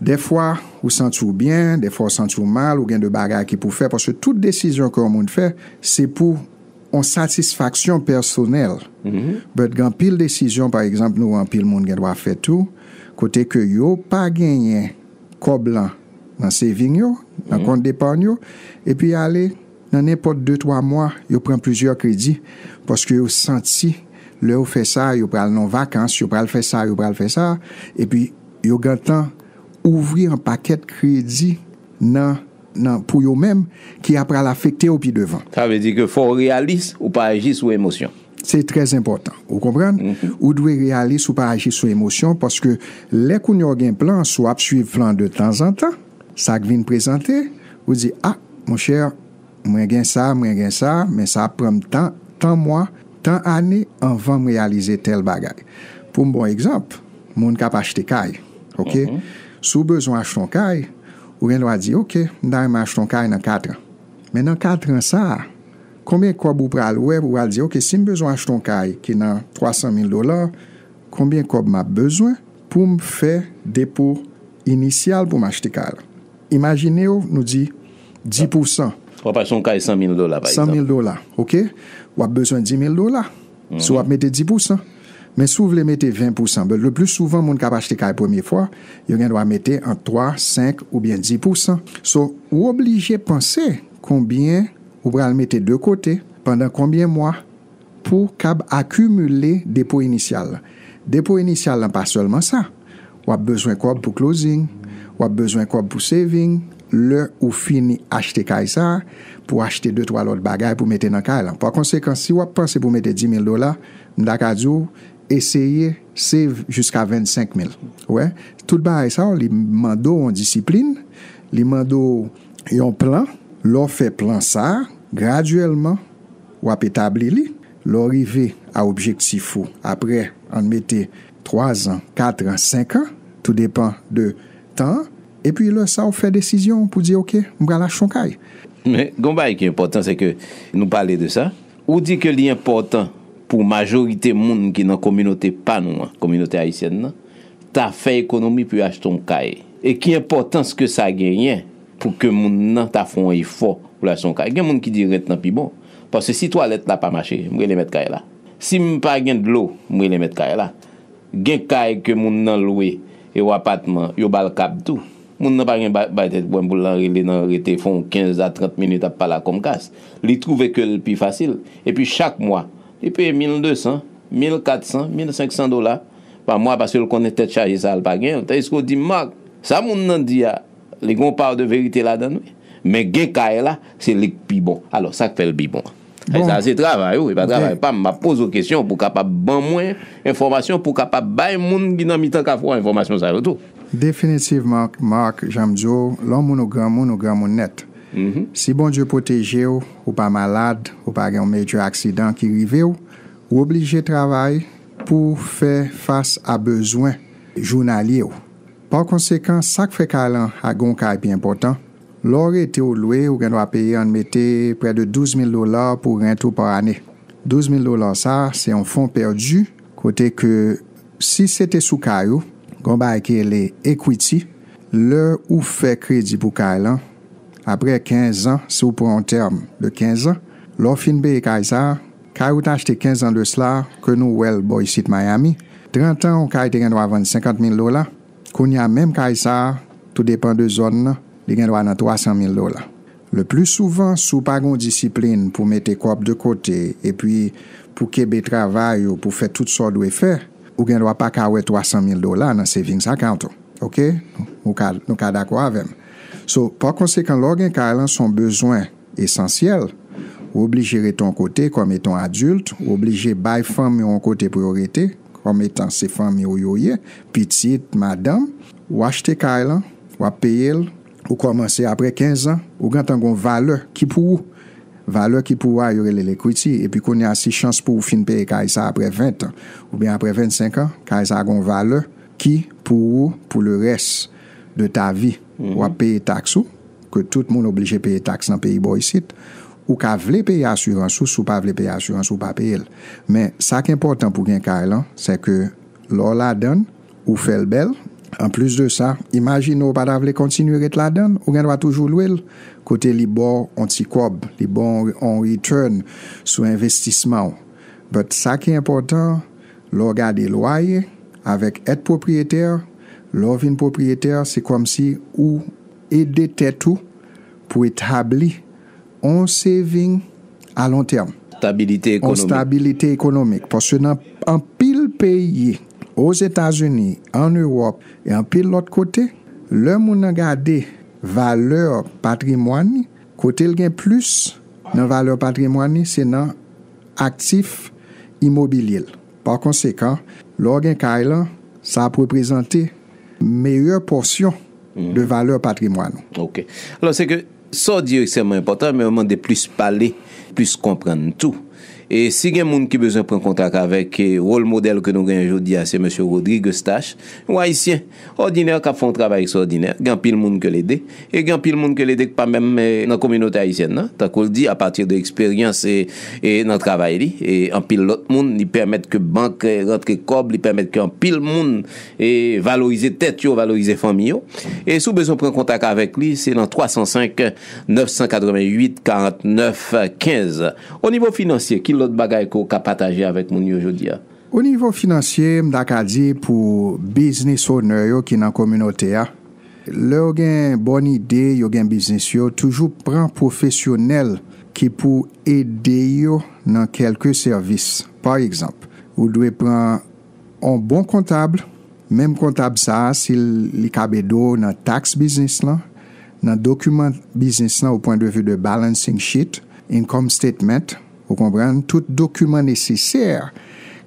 dèfwa, ou santi w byen, dèfwa, ou santi w mal, ou gen de bagay ki pou fè, paske tout desizyon ke yon moun fè, se pou yon satisfaksyon pèsonèl. But gen anpil desizyon, pa egzanp, nou wè anpil moun gen dwa fè tou, kote ke yo pa genyen kòb lan nan saving yo, nan kont depàn yo, epi ale nan nenpòt de, twa mwa, yo pran plizyè kredi, paske yo santi, lè yo fè sa, yo pral nan vakans, yo pral fè sa, yo pral fè sa, epi yo gentan ouvri yon pakèt kredi nan, nan, pou yo menm, ki ap pral afekte yo pi devan. Sa vle di ke fò w reyalis, ou pa aji sou emosyon. Se trè enpòtan. Ou konprann? Ou dwe reyalis, ou pa aji sou emosyon, paske lè kounye a w gen plan, si w ap swiv plan de tanzantan, sa k vin prezante, ou di, "Ah, monchè, mwen gen sa, mwen gen sa, men sa ap pran m tan, tan mwa, tan ane anvan m reyalize tèl bagay." Pou m ba w egzanp, moun k ap achte kay, oke? Si w bezwen achte yon kay, ou gen dwa di, "Oke, m ta renmen achte yon kay nan kat an." Men nan kat an sa a, konbyen kòb ou pral wè, ou pral di, "Oke, si m bezwen achte yon kay ki nan twa san mil dola, konbyen kòb m ap bezwen pou m fè depo inisyal pou m achte kay la?" Imajine w, nou di dis pousan. W ap achte yon kay san mil dola, pa egzanp. San mil dola, oke? W ap bezwen dis mil dola. Si w ap mete dis pousan. Men si w vle mete ven pousan, but le pli souvan, moun k ap achte kay premye fwa, yo gen dwa mete ant twa, senk oubyen dis pousan. So, ou oblije panse konbyen ou pral mete de kote, pandan konbyen mwa, pou kab akimile depo inisyal la. Depo inisyal la pa sèlman sa. W ap bezwen kòb pou closing, w ap bezwen kòb pou saving, lè ou fini achte kay sa, pou achte de, twa lòt bagay pou mete nan kay la. Pa konsekan, si w ap panse pou mete dis mil dola, m ta ka di w, eseye save jiska vennsenk mil. Ou wè, tout bagay sa yo, li mande w yon disiplin, li mande w yon plan. Lè w fè plan sa, gradyèlman, w ap etabli li. Lè w rive a objektif ou, apre, ann mete twa zan, kat an, senk an, tou depan de tan an, epi lè sa w fè desizyon pou di, "Oke, m pral achte yon kay." Men, gon bagay ki enpòtan, se ke nou pale de sa. Ou di ke li enpòtan pou majorite moun ki nan kominote pa nou an, kominote ayisyèn nan, ta fè ekonomi pou yo achte yon kay. E ki enpòtans ke sa genyen pou ke moun nan ta fè yon efò pou l achte yon kay? Gen moun ki di rent lan pi bon. Paske si twalèt la pa mache, m rele mèt kay la. Si m pa gen dlo, m rele mèt kay la. Gen kay ke moun nan lwe, e w apatman, yo ba l kab tou. Moun nan pa gen ba-, bay tèt pwoblèm pou l nan rele nan rete fè yon kenz a trant minit ap pale ak kòmkas. Li twouve ke l pi fasil. Epi chak mwa, li peye mil de san, mil kat san, mil senk san dola pa mwa, paske l konnen tèt chaje sa a l pa gen l. Tandiske w di, "Marc, sa moun nan di a, li gen yon pa de verite ladan l, wi. Men gen kay la, se li k pi bon." Alò, sa k fè l pi bon? Bon. Sa se travay ou, e pa travay pa m. M ap poze w kesyon pou w kapab ban mwen enfòmasyon, pou w kapab bay moun ki nan mitan kafou a enfòmasyon sa yo tou. Definitivman, Marc, jan m di w, lè w moun ou granmoun, ou granmoun nèt. Si Bondye pwoteje w, ou pa malad, ou pa gen yon major aksidan ki rive w, ou oblije travay pou w fè fas a bezwen jounalye w. Pa konsekan, sa k fè kay lan ak yon kay pi enpòtan, Lè w rete ou lwe, ou gen dwa peye, ann mete, prè de douz mil dola pou rent ou pa ane. Douz mil dola sa, se yon fon pèdi, kote ke si se te sou kay ou, gon bagay ki rele equity, lè ou fè kredi pou kay lan, apre kenz an, si w pran yon tèm de kenz an, lè w fin peye kay sa, kay ou t achte kenz an de sla, ke nou wè l bò isit Miami, trant an, yon kay te gen dwa vann senkant mil dola, kounye a menm kay sa, tou depan de zòn nan, li gen dwa nan twa san mil dola. Le pli souvan, si w pa gen yon disiplin pou mete kòb de kote, epi pou kenbe travay ou, pou fè tout sa w dwe fè, ou gen dwa pa ka wè twa san mil dola nan savings account ou. Oke? Nou ka, nou ka dakò avè m. So, pa konsekan, lè w gen kay lan, se yon bezwen esansyèl, ou oblije rete yon kote kòm etan adilt, ou oblije bay fanmi w yon kote pou yo rete, kòm etan se fanmi w yo ye, pitit, madanm, ou achte kay lan, w ap peye l, ou kòmanse apre kenz an, ou gentan gon valè ki pou ou. Valè ki pou ou a, yo rele l equity, epi kounye a, si chans pou ou fin peye kay sa apre ven an, oubyen apre vennsenk an, kay sa gon valè ki pou ou pou le rès de ta vi. W ap peye taks ou, ke tout moun oblije peye taks nan peyi bò isit. Ou ka vle peye asirans ou, si w pa vle peye asirans ou, pa peye l. Men, sa k enpòtan pou gen kay lan, se ke lè w ladann, ou fè l bèl. Anplis de sa, imajine w pa ta vle kontinye ret ladann, ou gen dwa toujou lwe l, kote li ba w yon ti kòb, li ba w yon return sou envestisman w. But sa ki enpòtan, lè w gade lwaye avèk èd pwopriyetè, lè w vin pwopriyetè, se kòmsi ou ede tèt ou pou etabli yon saving a lon tèm. Stabilite ekonomik. Yon stabilite ekonomik. Paske nan anpil peyi, Ozetazini, an Ewòp, e anpil lòt kote, lè moun nan gade valè patrimwàn li, kote l gen plis nan valè patrimwàn li, se nan aktif imobilye l. Pa konsekan, lè w gen kay lan, sa ap reprezante meyè pòsyon de valè patrimwàn ou. Ok. Alò, se ke sa w di yo ekstrèmman enpòtan, men yo mande plis pale, plis konprann tou. E si gen moun ki bezwen pran kontak avèk e, wòl modèl ke nou genyen jodi a, se mesye Rodrigue Eustache, yon ayisyen òdinè k ap fè yon travay ekstraòdinè, gen anpil moun ke l ede, e gen anpil moun ke l ede k pa menm e, nan kominote ayisyèn nan, tankou l di, apati de eksperyans e, e nan travay li, e anpil lòt moun, li pèmèt ke bank e, rantre kòb, li pèmèt ke anpil moun e, valorize tèt yo, valorize fanmi yo. E si w bezwen pran kontak avèk li, se nan twa san senk, nèf san katrevenn uit, karant nèf kenz. O nivo finansye, ki lòt bagay ke w ka pataje avèk moun yo jodi a? O nivo finansye, m ta ka di pou business owner yo ki nan kominote a, lè yo gen bòn ide, yo gen biznis yo, toujou pran pwofesyonèl ki pou ede yo nan kèlke sèvis. Pa egzanp, ou dwe pran yon bon kontab, menm kontab sa a, si li kab ede w nan taks biznis lan, nan dokiman biznis lan, o pwen de vi de balancing sheet, income statement, ou konprann, tout dokiman nesesè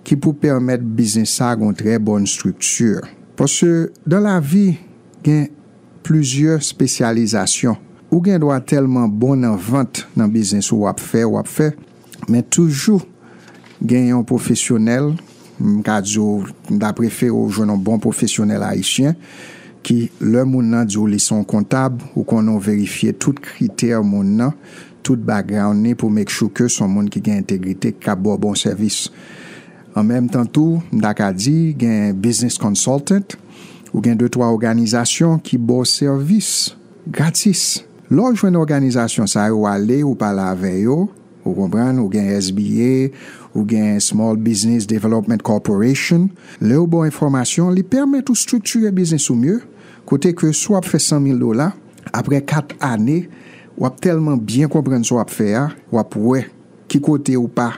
ki pou pèmèt biznis sa a gen yon trè bòn estrikti. Paske dan lavi, gen plizyè espesyalizasyon. Ou gen dwa tèlman bon nan vant nan biznis ou w ap fè, w ap fè, men toujou gen yon pwofesyonèl, m ka di w, m ta prefere w jwenn yon bon pwofesyonèl ayisyen ki, lè moun nan di w li se yon kontab, ou konnen w verifye tout kritè moun nan, tout background li pou make sure ke se yon moun ki gen entegrite, ki kab ba w bon sèvis. An menm tan tou, m ta ka di, gen business consultant, ou gen de twa òganizasyon ki ba w sèvis gratis. Lè w jwenn òganizasyon sa yo, w ale, ou pale avè yo, ou konprann, ou gen S B A, ou gen Small Business Development Corporation. Lè yo ba w enfòmasyon, li pèmèt ou estriktire biznis ou mye, kote ke si w ap fè san mil dola, apre kat ane, w ap tèlman byen konprann sa w ap fè a, w ap wè ki kote ou pa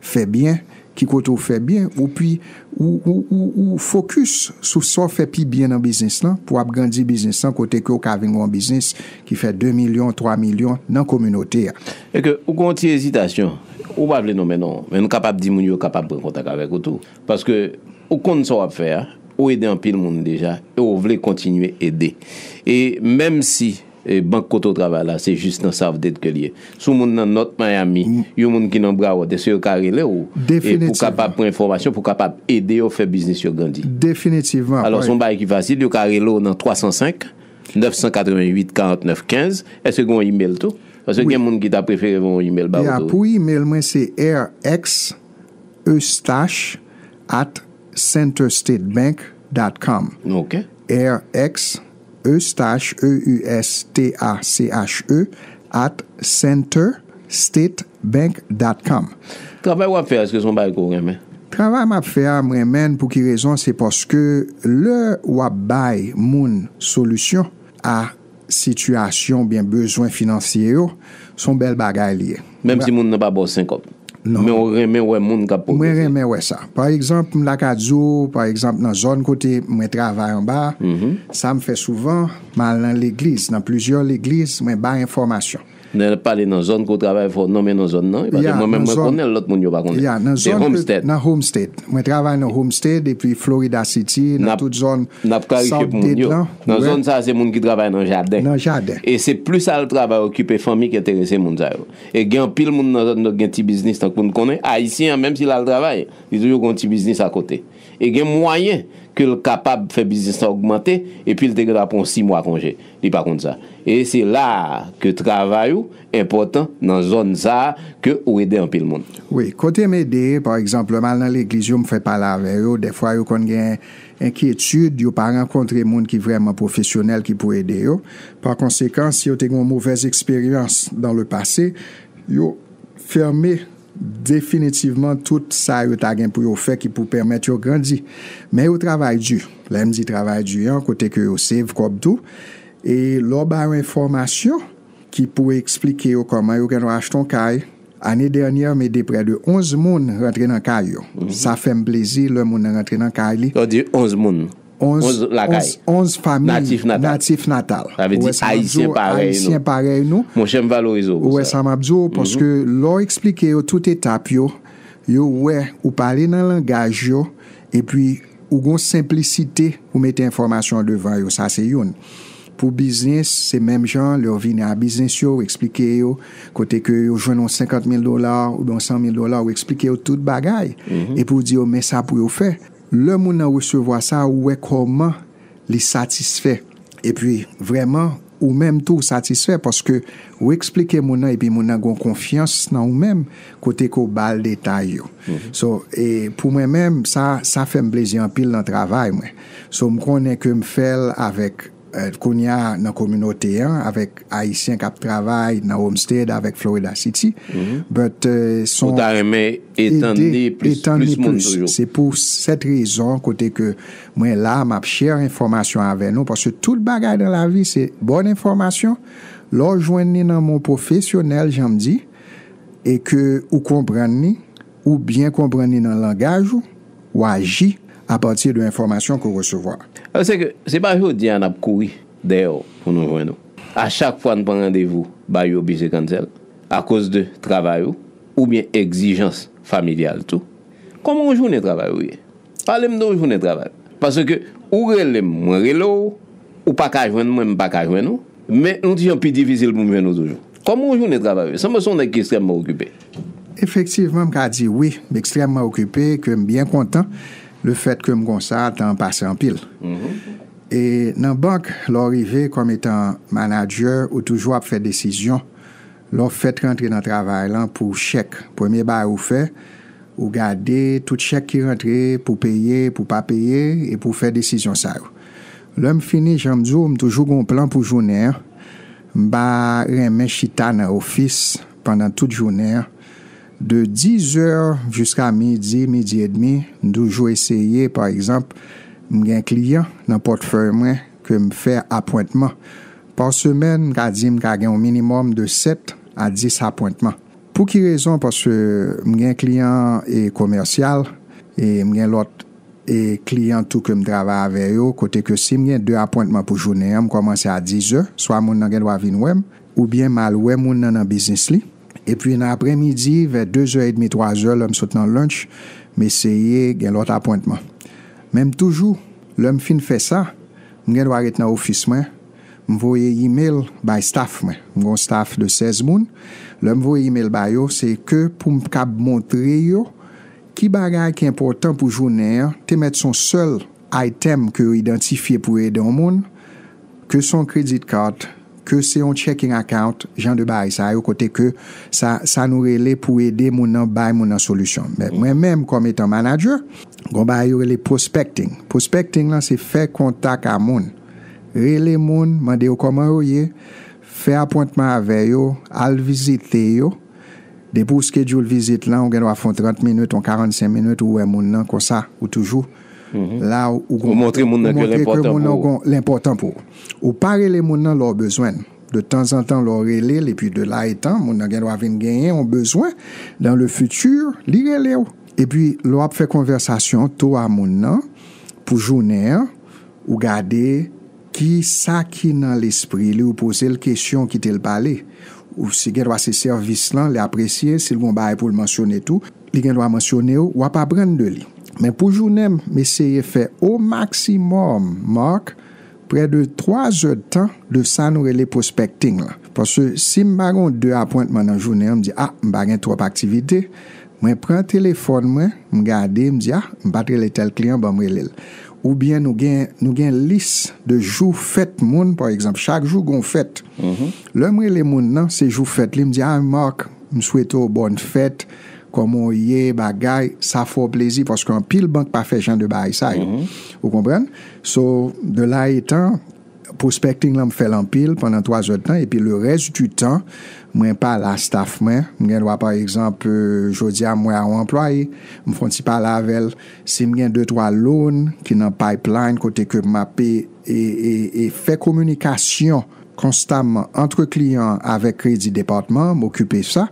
fè byen, ki kote ou fè byen, ou pi ou, ou, ou, ou fokis sou sa w fè pi byen nan biznis lan, pou w ap grandi biznis lan, kote ke w ka vin yon biznis ki fè de milyon, twa milyon nan kominote a. E ke ou gen yon ti ezitasyon, ou pa vle nonmen non, men nou kapab di moun yo kapab pran kontak avèk ou tou. Paske ou konn sa w ap fè a, ou ede anpil moun deja, e ou vle kontinye ede. E menm si e bank kote w travay la, se jis nan South Dade ke l ye. Si w moun nan North Miami, yon moun ki nan Broward, èske yo ka rele w e pou w kapab pran enfòmasyon, pou w kapab ede yo fè biznis yo grandi? Definitivman. Alò, se yon bagay ki fasil, yo ka rele w nan twa san senk, nèf san katrevenn uit karant nèf kenz. Èske gen yon email tou? Paske gen moun ki ta prefere voye yon email ba ou tou. Pou email mwen, se R X Eustache at centerstatebank dot com. Ok. R X Eustache, E U S T A C H E, at centerstatebank dot com. Travay w ap fè, èske se yon bagay ke w renmen? Travay m ap fè a, m renmen l. Pou ki rezon? Se paske lè w ap bay moun solisyon a sitiyasyon oubyen bezwen finansye yo, se yon bèl bagay li ye. Menm si moun nan pa ba w senkòb. Non. Men w renmen wè moun k ap pwogrese. Mwen renmen wè sa. Pa egzanp, m ta ka di w, pa egzanp, nan zòn kote mwen travay anba a, sa m fè souvan, m al nan legliz, nan plizyè legliz, mwen bay enfòmasyon. Lè n ap pale nan zòn ke w travay, fò w nonmen non zòn nan, wi, paske mwen menm, mwen konnen l, lòt moun yo pa konnen. Se Homestead. Nan Homestead. Mwen travay nan Homestead, epi Florida City, nan tout zòn South Dade lan. Nan zòn sa, se moun ki travay nan jaden. Nan jaden. E se plis al travay okipe fanmi ki enterese moun sa yo. E gen anpil moun nan zòn nan gen ti biznis, tankou n konnen, Ayisyen an, menm si l al travay, li toujou gen yon ti biznis akote. E gen mwayen ke l kapab fè biznis la ogmante, epi l te gentan pran yon sis mwa konje. Li pa konn sa. E se la a ke travay ou enpòtan nan zòn sa a, ke ou ede anpil moun. Wi, kote m ede, pa egzanp, lè m al nan legliz yo, m fè pale avè yo, dèfwa yo konn gen enkyetid, yo pa rankontre moun ki vrèman pwofesyonèl ki pou ede yo. Pa konsekan, si yo te gen yon movèz eksperyans dans le passé, yo fèmen definitivman tout sa yo ta gen pou yo fè ki pou pèmèt yo grandi. Men yo travay di. Lè m di travay di an, kote ke yo save kòb tou. E lè w ba yo enfòmasyon ki pou eksplike yo kòman yo gen dwa achte yon kay. Ane dènyè, m ede prè de onz moun rantre nan kay yo. Sa fè m plezi lè moun nan rantre nan kay li. Lè w di onz moun, onz lakay. Onz, onz fanmi natif natal. Natif natal. Sa vle di Ayisyen parèy nou. Ayisyen parèy nou. Monchè, m valorize w pou sa. Ou wè sa m ap di w, paske lè w eksplike yo tout etap yo, yo wè ou pale nan langaj yo, epi ou gon senplisite pou mete enfòmasyon an devan yo. Sa se youn. Pou biznis, se menm jan, lè w vini a biznis yo, ou eksplike yo, kote ke yo jwenn yon senkant mil dola, oubyen yon san mil dola, ou eksplike yo tout bagay. Epi ou di yo, men sa pou yo fè. Lè moun nan resevwa sa, ou wè kòman li satisfè. Epi, vrèman, ou menm tou, ou satisfè, paske ou eksplike moun nan, epi moun nan gon konfyans nan ou menm, kote ke w ba l detay yo. So, e pou mwen menm, sa, sa fè m plezi anpil nan travay mwen. So, m konnen ke m fè l avèk, eh, kounye a nan kominote an, avèk Ayisyen k ap travay nan Homestead, avèk Florida City. But, eh, se yon... Ou ta renmen etann li plis, etann li plis moun toujou. Se pou sèt rezon, kote ke mwen la, m ap share enfòmasyon avè nou, paske tout bagay nan lavi, se bòn enfòmasyon. Lè w jwenn li nan men yon pwofesyonèl, jan m di, e ke ou konprann li, ou byen konprann li nan langaj ou, ou aji apati de enfòmasyon ke w resevwa. Alò, se ke, se pa jodi a n ap kouri dèyè w pou nou jwenn ou. A chak fwa n pran randevou, bay yo oblije cancel, akoz de travay ou, oubyen egzijans familyal tou. Kòman yon jounen travay ou ye? Pale m de yon jounen travay. Paske ou rele m, mwen rele w, ou pa ka jwenn mwen, m pa ka jwenn ou, men yon ti jan pi difisil pou m jwenn ou toujou. Kòman yon jounen travay ou ye? Sanble w se yon nèg ki ekstrèmman okipe. Efektivman, m ka di wi, m ekstrèmman okipe, ke m byen kontan lefèt ke m konsa, tan an pase anpil. E nan bank, lè w rive kòm etan manadjè, ou toujou ap fè desizyon. Lè w fèk rantre nan travay lan pou chèk, premye bagay ou fè, ou gade tout chèk ki rantre pou peye, pou pa peye, epi w fè desizyon sa yo. Lè m fini, jan m di w, m toujou gen yon plan pou jounen an. M pa renmen chita nan ofis pandan tout jounen an. De dizè jiska midi, midi edmi, m toujou eseye, pa egzanp, m gen kliyan nan pòtfèy mwen ke m fè apwentman. Pa semèn, m ka di m ka gen yon minimòm de sèt a dis apwentman. Pou ki rezon? Paske m gen kliyan e komèsyal, e m gen lòt e kliyan tou ke m travay avè yo, kote ke si m gen de apwentman pou jounen an, m kòmanse a dizè, swa moun nan gen dwa vin wè m, oubyen m al wè moun nan nan biznis li. Epi nan aprèmidi, vè dezè edmi, twazè, lè m sot nan lunch, m eseye gen lòt apwentman. Men m toujou, lè m fin fè sa, m gen dwa ret nan ofis mwen, m voye email bay staff mwen. M gen yon staff de sèz moun. Lè m voye email ba yo, se ke pou m kab montre yo ki bagay ki enpòtan pou jounen an, te mèt se yon sèl item ke yo idantifye pou yo ede yon moun, ke se yon credit card, ke se yon checking account, jan de bagay sa yo, kote ke sa, sa nou rele pou ede moun nan, bay moun nan solisyon. Men mwen menm, kòm etan manager, gon bagay yo rele prospecting. Prospecting lan, se fè kontak a moun. Rele moun, mande yo kòman yo ye, fè apwentman avè yo, al vizite yo. Depi w schedule vizit lan, ou gen dwa fè yon trant minit, yon karannsenk minit, ou wè moun nan konsa, ou toujou la, ou, ou montre moun nan ke l enpòtan pou ou. L enpòtan pou ou. Ou pa rele moun nan lè w bezwen l. De tanzantan, lè w rele l, epi de la etan, moun nan gen dwa vin genyen yon bezwen dans le futur, li rele w. Epi, lè w ap fè konvèsasyon tou a moun nan, pou jounen an, ou gade ki sa ki nan lespri li, ou poze l kesyon, kite l pale. Ou si gen dwa se sèvis lan, li apresye, si l gon bagay pou l mansyone tou, li gen dwa mansyone w, w ap aprann de li. Men pou jounen m, m eseye fè o maksimòm, Mark, prè de twa zè d tan de sa nou rele prospecting lan. Paske si m pa gen de apwentman nan jounen an, m di, a, m pa gen twòp aktivite, mwen pran telefòn mwen, m gade, m di, a, m pa t rele tèl kliyan, ban m rele l. Oubyen nou gen, nou gen lis de jou fèt moun, pa egzanp, chak jou gen yon fèt. Lè m rele moun nan, se jou fèt li, m di, a, Mark, m swete w bòn fèt, kòman w ye, bagay, sa fè w plezi, paske anpil bank pa fè jan de bagay sa yo. Ou konprann? So, de la etan, prospecting lan, m fè l anpil pandan twa zè d tan, epi le rès di tan, mwen pale a staff mwen. M gen dwa, pa egzanp, euh, jodi a, m wè a yon anplwaye, m fè yon ti pale avè l. Si m gen de, twa loan ki nan pipeline, kote ke m ap e, e, e, e fè kominikasyon konstaman ant kliyan avèk kredi depatman, m okipe sa,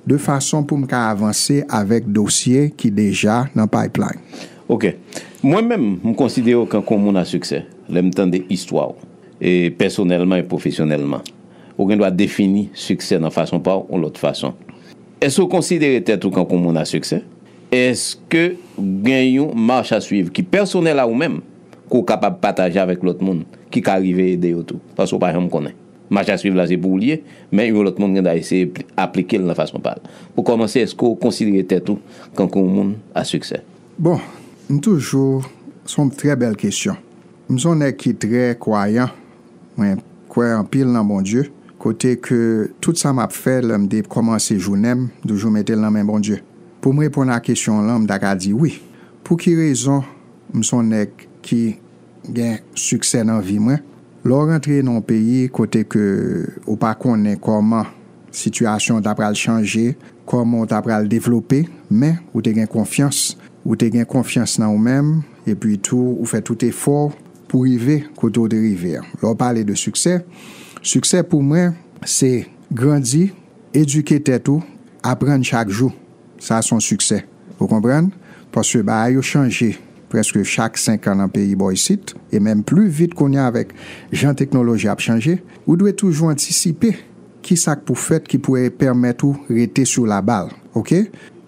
de fason pou m ka avanse avèk dosye ki deja nan pipeline. Ok. Mwen menm, m konsidere w kankou yon moun a siksè, lè m tande istwa w, e pèsonèlman e pwofesyonèlman. Ou gen dwa defini siksè nan fason pa w, yon lòt fason. Èske w konsidere tèt ou kankou yon moun a siksè? Èske gen yon mach a swiv ki pèsonèl a ou menm, ke w kapab pataje avèk lòt moun, ki ka rive ede yo tou? Paske w pa janm konnen. Mach a swiv la se pou ou l ye, men yon lòt moun gen dwa eseye pli-, aplike l nan fason pa l. Pou kòmanse, èske w konsidere tèt ou kankou yon moun a siksè? Bon, m toujou, se yon trè bèl kesyon. M se yon nèg ki trè kwayan. Mwen kwè anpil nan Bondye. Kote ke tout sa m ap fè, lè m te kòmanse jounen m, m toujou mete l nan men Bondye. Pou m reponn a kesyon w lan, m ta ka di wi. Pou ki rezon m se yon nèg ki gen siksè nan vi mwen? Lè w rantre nan yon peyi kote ke ou pa konnen kòman sitiyasyon ta pral chanje, kòman w ta pral devlope, men ou te gen konfyans, ou te gen konfyans nan ou menm, epi tou ou fè tout efò w pou rive kote w te rive a. Lè w pale de siksè, siksè pou mwen, se grandi, edike tèt ou, aprann chak jou. Sa se yon siksè. Ou konprann? Paske bagay yo chanje prèske chak senk an nan peyi bò isit, e menm pli vit kounye a avèk jan teknoloji ap chanje, ou dwe toujou antisipe ki sa k pou fèt ki pou pèmèt ou rete sou la bal. Ok?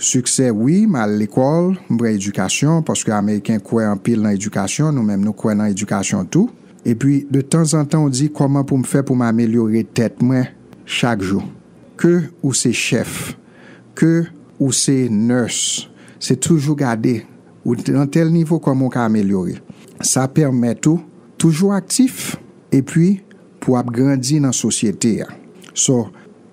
Siksè, wi, m al lekòl, m pran edikasyon, paske Ameriken kwè anpil nan edikasyon, nou menm nou kwè nan edikasyon tou. Epi, de tanzantan, ou di, kòman pou m fè pou m amelyore tèt mwen chak jou? Ke ou se chèf, ke ou se nurse, se toujou gade, ou nan tèl nivo, kòman w ka amelyore. Sa pèmèt ou toujou aktif, epi pou w ap grandi nan sosyete a. So,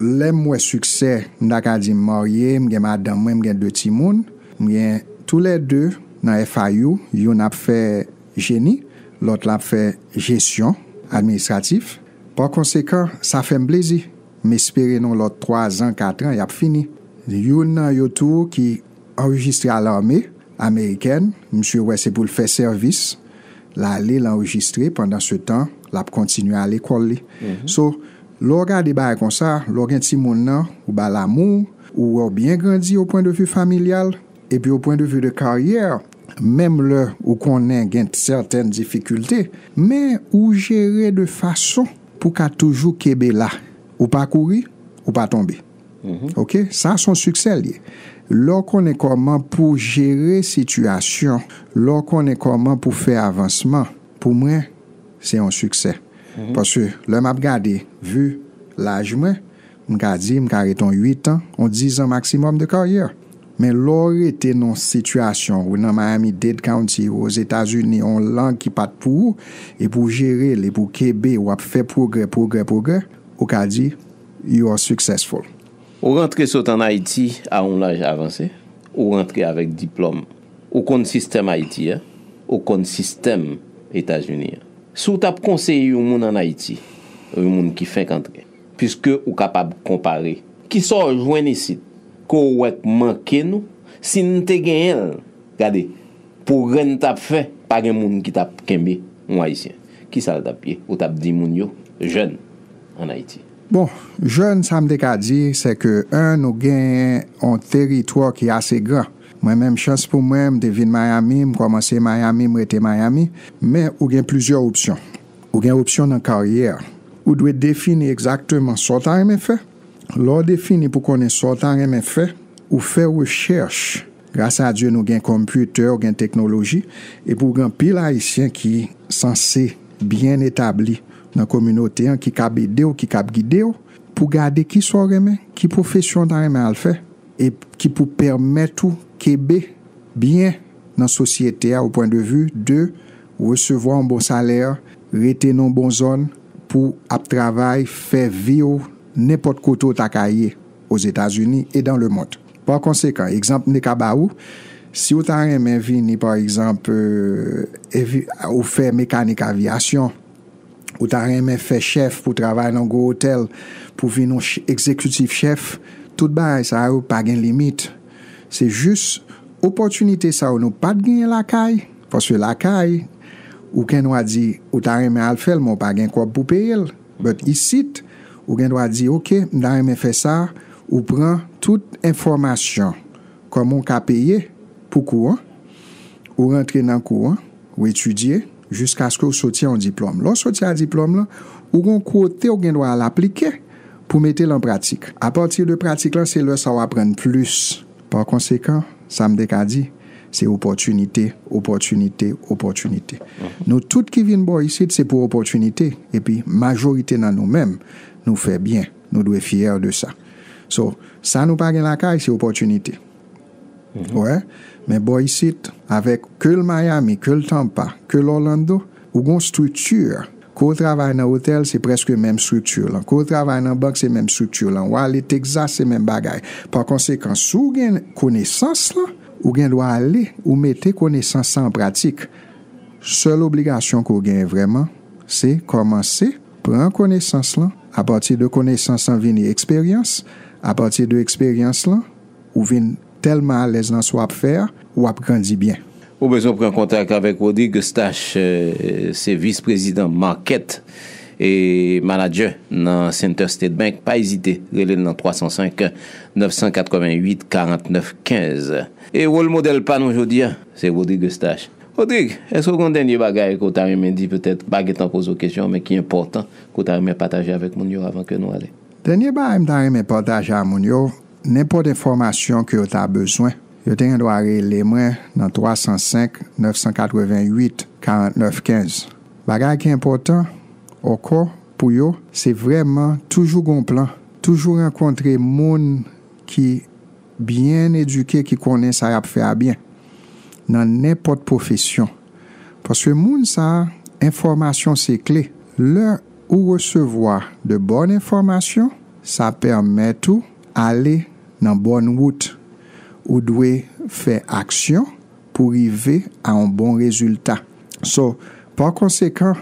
lè m wè siksè, m ta ka di m marye, m gen madanm mwen, m gen de timoun, m gen toulède nan F I U, youn ap fè jeni, lòt la ap fè jesyon administratif. Pa konsekan, sa fè m plezi. M espere nan lòt twa zan, kat an, y ap fini. Youn nan yo tou ki anrejistre a lame amerikèn, misye wè se pou l fè sèvis, l ale, l anrejistre, pandan se tan, l ap kontinye al lekòl li. So, lè w gade bagay konsa, lè w gen timoun nan, ou ba l amou, ou wè w byen grandi o pwen de vi familyal, epi o pwen de vi de karyè, menm lè ou konnen gen sètèn difikilte, men ou jere de fason pou ka toujou kenbe la. Ou pa kouri, ou pa tonbe. Ok? Sa se yon siksè l ye. Lè w konnen kòman pou jere sitiyasyon, lè w konnen kòman pou fè avansman, pou mwen, se yon siksè. Paske lè m ap gade, vi laj mwen, m ka di, m ka rete yon uit an, yon diz an maksimòm de karyè. Men lè w rete nan yon sitiyasyon ou nan Miami-Dade County, Ozetazini, yon lang ki pa t pou ou, epi w jere l, epi w kenbe, w ap fè pwogrè, pwogrè, pwogrè, ou ka di, you are successful. Ou rantre sot ann Ayiti a yon laj avanse, ou rantre avèk diplòm. Ou konn sistèm Ayiti a, ou konn sistèm Etazini a. Si w t ap konseye yon moun ann Ayiti, yon moun ki fenk antre, piske ou kapab konpare, kisa w jwenn isit ke w wè k manke nou? Si n te genyen l, gade, pwogrè n t ap fè, pa gen moun ki t ap kenbe yon Ayisyen. Kisa l t ap ye? Ou t ap di moun yo, jèn ann Ayiti. Bon, jèn, sa m te ka di, se ke, en, nou genyen yon teritwa ki ase gran. Mwen menm, chans pou mwen, m te vin Miami, m kòmanse Miami, m rete Miami, men ou gen plizyè opsyon. Ou gen opsyon nan karyè. Ou dwe defini egzakteman sa w ta renmen fè. Lè w defini pou konnen sa w ta renmen fè, ou fè rechèch. Gras a Dye, nou gen konpitè, ou gen teknoloji, epi ou gen anpil Ayisyen ki sanse byen etabli nan kominote an, ki kab ede w, ki kab gide w, pou gade kisa w renmen, ki pwofesyon w ta renmen al fè, e ki pou pèmèt ou kenbe byen nan sosyete a, o pwen de vi de resevwa yon bon salè, rete nan yon bon zòn pou ap travay, fè vi w nenpòt kote w ta ka ye, Ozetazini e dans le monde. Pa konsekan, egzanp m te ka ba ou, si w ta renmen vini, pa egzanp, euh, evi- ou fè mekanik avyasyon, ou ta renmen fè chèf pou travay nan gwo otèl, pou vin yon ch- egzekitif chèf, tout bagay sa yo pa gen limit. Se jis opòtinite sa yo nou pa t genyen lakay, paske lakay, ou gen dwa di, ou ta renmen al fè l, men w pa gen kòb pou peye l. But isit, ou gen dwa di, oke, m ta renmen fè sa, ou pran tout enfòmasyon, kòman w ka peye pou kou an, ou rantre nan kou an, ou etidye, jiskaske w soti a yon diplòm. Lè w soti a diplòm lan, ou gen yon kote w gen dwa al aplike pou mete l an pratik. Apati de pratik lan, se lè sa w aprann plis. Pa konsekan, sa m te ka di, se opòtinite, opòtinite, opòtinite. Nou tout ki vin bò isit, se pou opòtinite. Epi, majorite nan nou menm, nou fè byen. Nou dwe fyè de sa. So, sa nou pa gen lakay, se opòtinite. Wè, men bò isit, avèk ke l Miami, ke l Tampa, ke l Orlando, ou gon estrikti. Ke w travay nan otèl, se prèske menm estrikti lan. Ke w travay nan bank, se menm estrikti lan. W ale Texas, se menm bagay. Pa konsekan, si w gen konesans lan, ou gen dwa ale, ou mete konesans lan an pratik. Sèl obligasyon ke w genyen vrèman, se kòmanse pran konesans lan. Apati de konesans lan vini eksperyans. Apati de eksperyans lan, ou vin tèlman alèz nan sa w ap fè a, w ap grandi byen. Ou bezwen pran kontak avèk Rodrigue Eustache, euh, se vis prezidan market e manager nan Center State Bank. Pa ezite, rele l nan twa san senk, nèf san katrevenn uit, karant nèf kenz. E wòl modèl pa nou jodi a, se Rodrigue Eustache. Rodrigue, èske w gen dènye bagay ke w ta renmen di, petèt, m pa gentan poze w kesyon, men ki enpòtan, ke w ta renmen pataje avèk moun yo avan ke nou ale? Dènye bagay m ta renmen pataje a moun yo, nenpòt enfòmasyon ke yo ta bezwen, yo te gen dwa rele mwen nan twa san senk, nèf san katrevenn uit, karant nèf kenz. Bagay ki enpòtan ankò pou yo, se vrèman toujou gon plan, toujou rankontre moun ki byen edike, ki konnen sa y ap fè a byen, nan nenpòt pwofesyon. Paske moun sa a, enfòmasyon se kle. Lè ou resevwa de bòn enfòmasyon, sa pèmèt ou ale nan bòn wout. Ou dwe fè aksyon pou rive a yon bon rezilta. So, pa konsekan,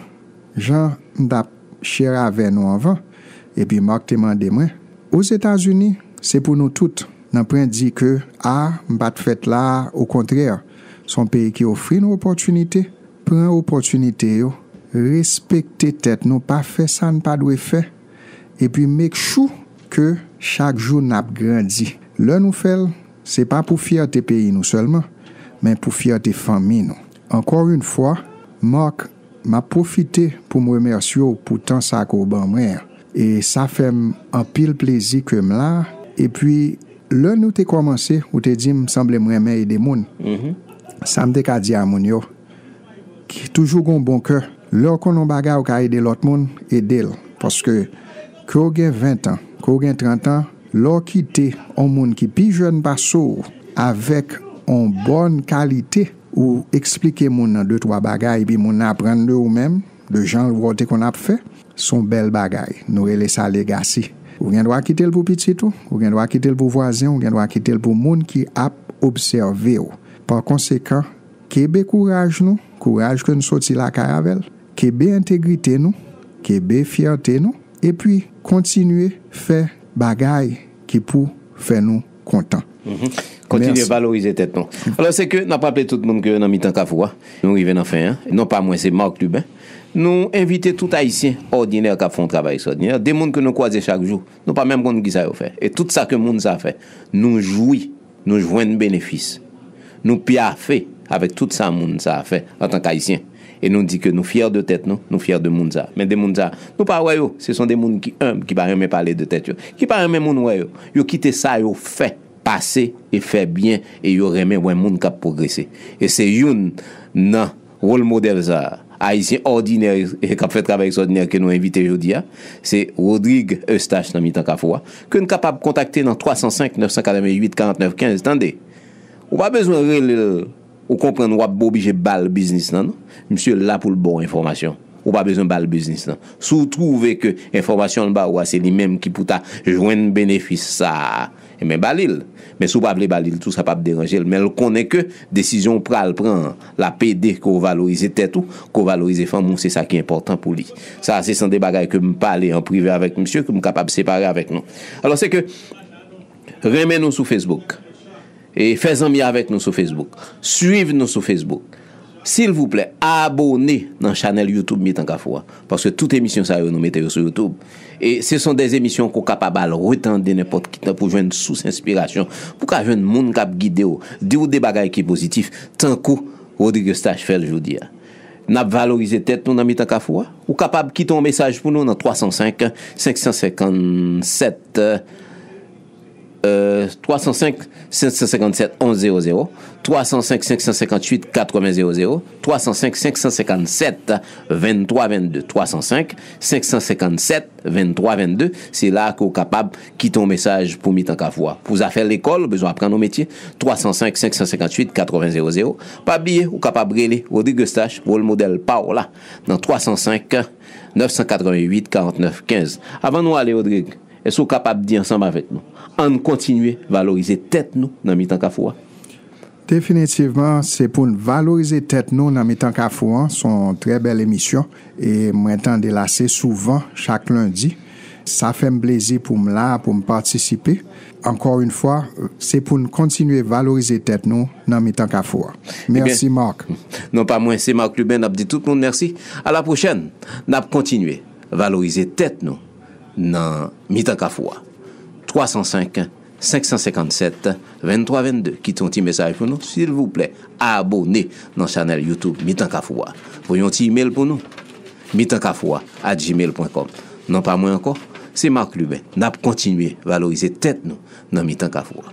jan m t ap share avè nou anvan, epi Mark te mande mwen, Ozetazini, se pou nou tout. Nan pwen di ke, a, m pa t fèt la, okontrè, se yon peyi ki ofri nou opòtinite. Pran opòtinite yo, respekte tèt nou, pa fè sa n pa dwe fè, epi make sure ke chak jou n ap grandi. Lè nou fè l, se pa pou fyète peyi nou sèlman, men pou fyète fanmi nou. Encore une fois, Mark, m ap pwofite pou m remèsye w pou tan sa ke w ban mwen an. E sa fè m anpil plezi ke m la. Epi, lè nou te kòmanse, ou te di m sanble m renmen ede moun. Sa m te ka di a moun yo, ki toujou gon bon kè. Lè w konn yon bagay, ou ka ede lòt moun, ede l. Paske, ke w gen ven an, ke w gen trant an, lè w kite yon moun ki pi jèn pase w, avèk yon bòn kalite, ou eksplike moun nan de twa bagay, epi moun nan aprann de ou menm, de jan l wè w te konn ap fè, se yon bèl bagay. Nou rele sa legasi. Ou gen dwa kite l pou pitit ou, ou gen dwa kite l pou vwazen, ou gen dwa kite l pou moun ki ap obsève w. Pa konsekan, kenbe kouraj nou, kouraj ke n soti lakay avè l, kenbe entegrite nou, kenbe fyète nou, epi kontinye fè bagay ki pou fè nou kontan. Kontinye valorize tèt nou. Alò, se ke n ap raple tout moun ke nan mitan kafou a, nou rive nan fen an. Non pa mwen, se Marc Lubin. Nou envite tout Ayisyen òdinè k ap fè yon travay ekstwòdinè, de moun ke nou kwaze chak jou. Nou pa menm konn kisa yo fè. E tout sa ke moun sa fè, nou jwi, nou jwenn benefis. Nou pyafe avèk tout sa moun sa fè antank Ayisyen. E nou di ke nou fyè de tèt nou, nou fyè de moun sa. Men de moun sa, nou pa wè yo. Se son de moun ki enb, ki pa renmen pale de tèt yo, ki pa renmen moun wè yo. Yo kite sa yo fè pase e fè byen, e yo renmen wè moun k ap pwogrese. E se youn nan wòl modèl sa a, Ayisyen òdinè k ap fè travay ekstwòdinè ke nou envite jodi a, se Rodrigue Eustache nan mitan kafou a, ke n kapab kontakte nan twa san senk, nèf san katreventuit, karant nèf kenz. Tande, ou pa bezwen rele l, ou konprann w ap oblije ba l biznis lan, non. Misye la pou l ba w enfòmasyon. Ou pa bezwen ba l biznis lan. Si w twouve ke enfòmasyon l ba ou a, se li menm ki pou ta jwenn benefis sa a, ebyen, ba li l. Men si w pa vle ba li l tou, sa p ap deranje l. Men l konnen ke desizyon w pral pran an, l ap ede ke w valorize tèt ou, ke w valorize fanmi w, se sa ki enpòtan pou li. Sa a, se san de bagay ke m pale an prive avèk misye, ke m kapab separe avèk nou. Alò, se ke renmen nou sou Facebook. E fè zanmi avèk nou sou Facebook. Swiv nou sou Facebook. Silvouplè, abòne nan chanèl YouTube Mitan Kafou a. Paske tout emisyon sa yo, nou mete yo sou YouTube. E se son de emisyon ke w kapab al retande nenpòt ki tan pou jwenn sous enspirasyon, pou ka jwenn moun k ap gide w, di w de bagay ki pozitif, tankou Rodrigue Eustache fè l jodi a. N ap valorize tèt nou nan mitan kafou a. Ou kapab kite yon mesaj pou nou nan twa san senk, senk san senkannsèt, twa san senk, senk san senkannsèt, onz zewo zewo, twa san senk, senk san senkantuit, katreven zewo zewo, twa san senk, senk san senkannsèt, venntwa vennde, twa san senk, senk san senkannsèt, venntwa vennde. Se la ke w kapab kite yon mesaj pou mitan kafou a. Pou zafè lekòl, ou bezwen aprann yon metye, twa san senk, senk san senkantuit, katreven zewo zewo. Pa bliye, ou kapab rele Rodrigue Eustache, wòl modèl pa w la, nan twa san senk, nèf san katreventuit, karant nèf kenz. Avan nou ale, Rodrigue, èske w kapab di ansanm avèk nou, ann kontinye valorize tèt nou nan mitan kafou a? Definitivman, se pou n valorize tèt nou nan mitan kafou an. Se yon trè bèl emisyon. E mwen tande l ase souvan, chak lendi. Sa fè m plezi pou m la, pou m patisipe. Ankò yon fwa, se pou n kontinye valorize tèt nou nan mitan kafou a. Mèsi, Marc. Non pa mwen, se Marc Lubin, n ap di tout moun mèsi. A la pwochèn, n ap kontinye valorize tèt nou nan mitan kafou a. Twa san senk, senk san senkannsèt, venntwa vennde. Kite yon ti mesaj pou nou, silvouplè. Abòne nan chanèl YouTube Mitan Kafou a. Voye yon ti imèl pou nou. Mitan kafou a at gmail pwen kòm. Non pa mwen ankò, se Marc Lubin. N ap kontinye valorize tèt nou nan mitan kafou a.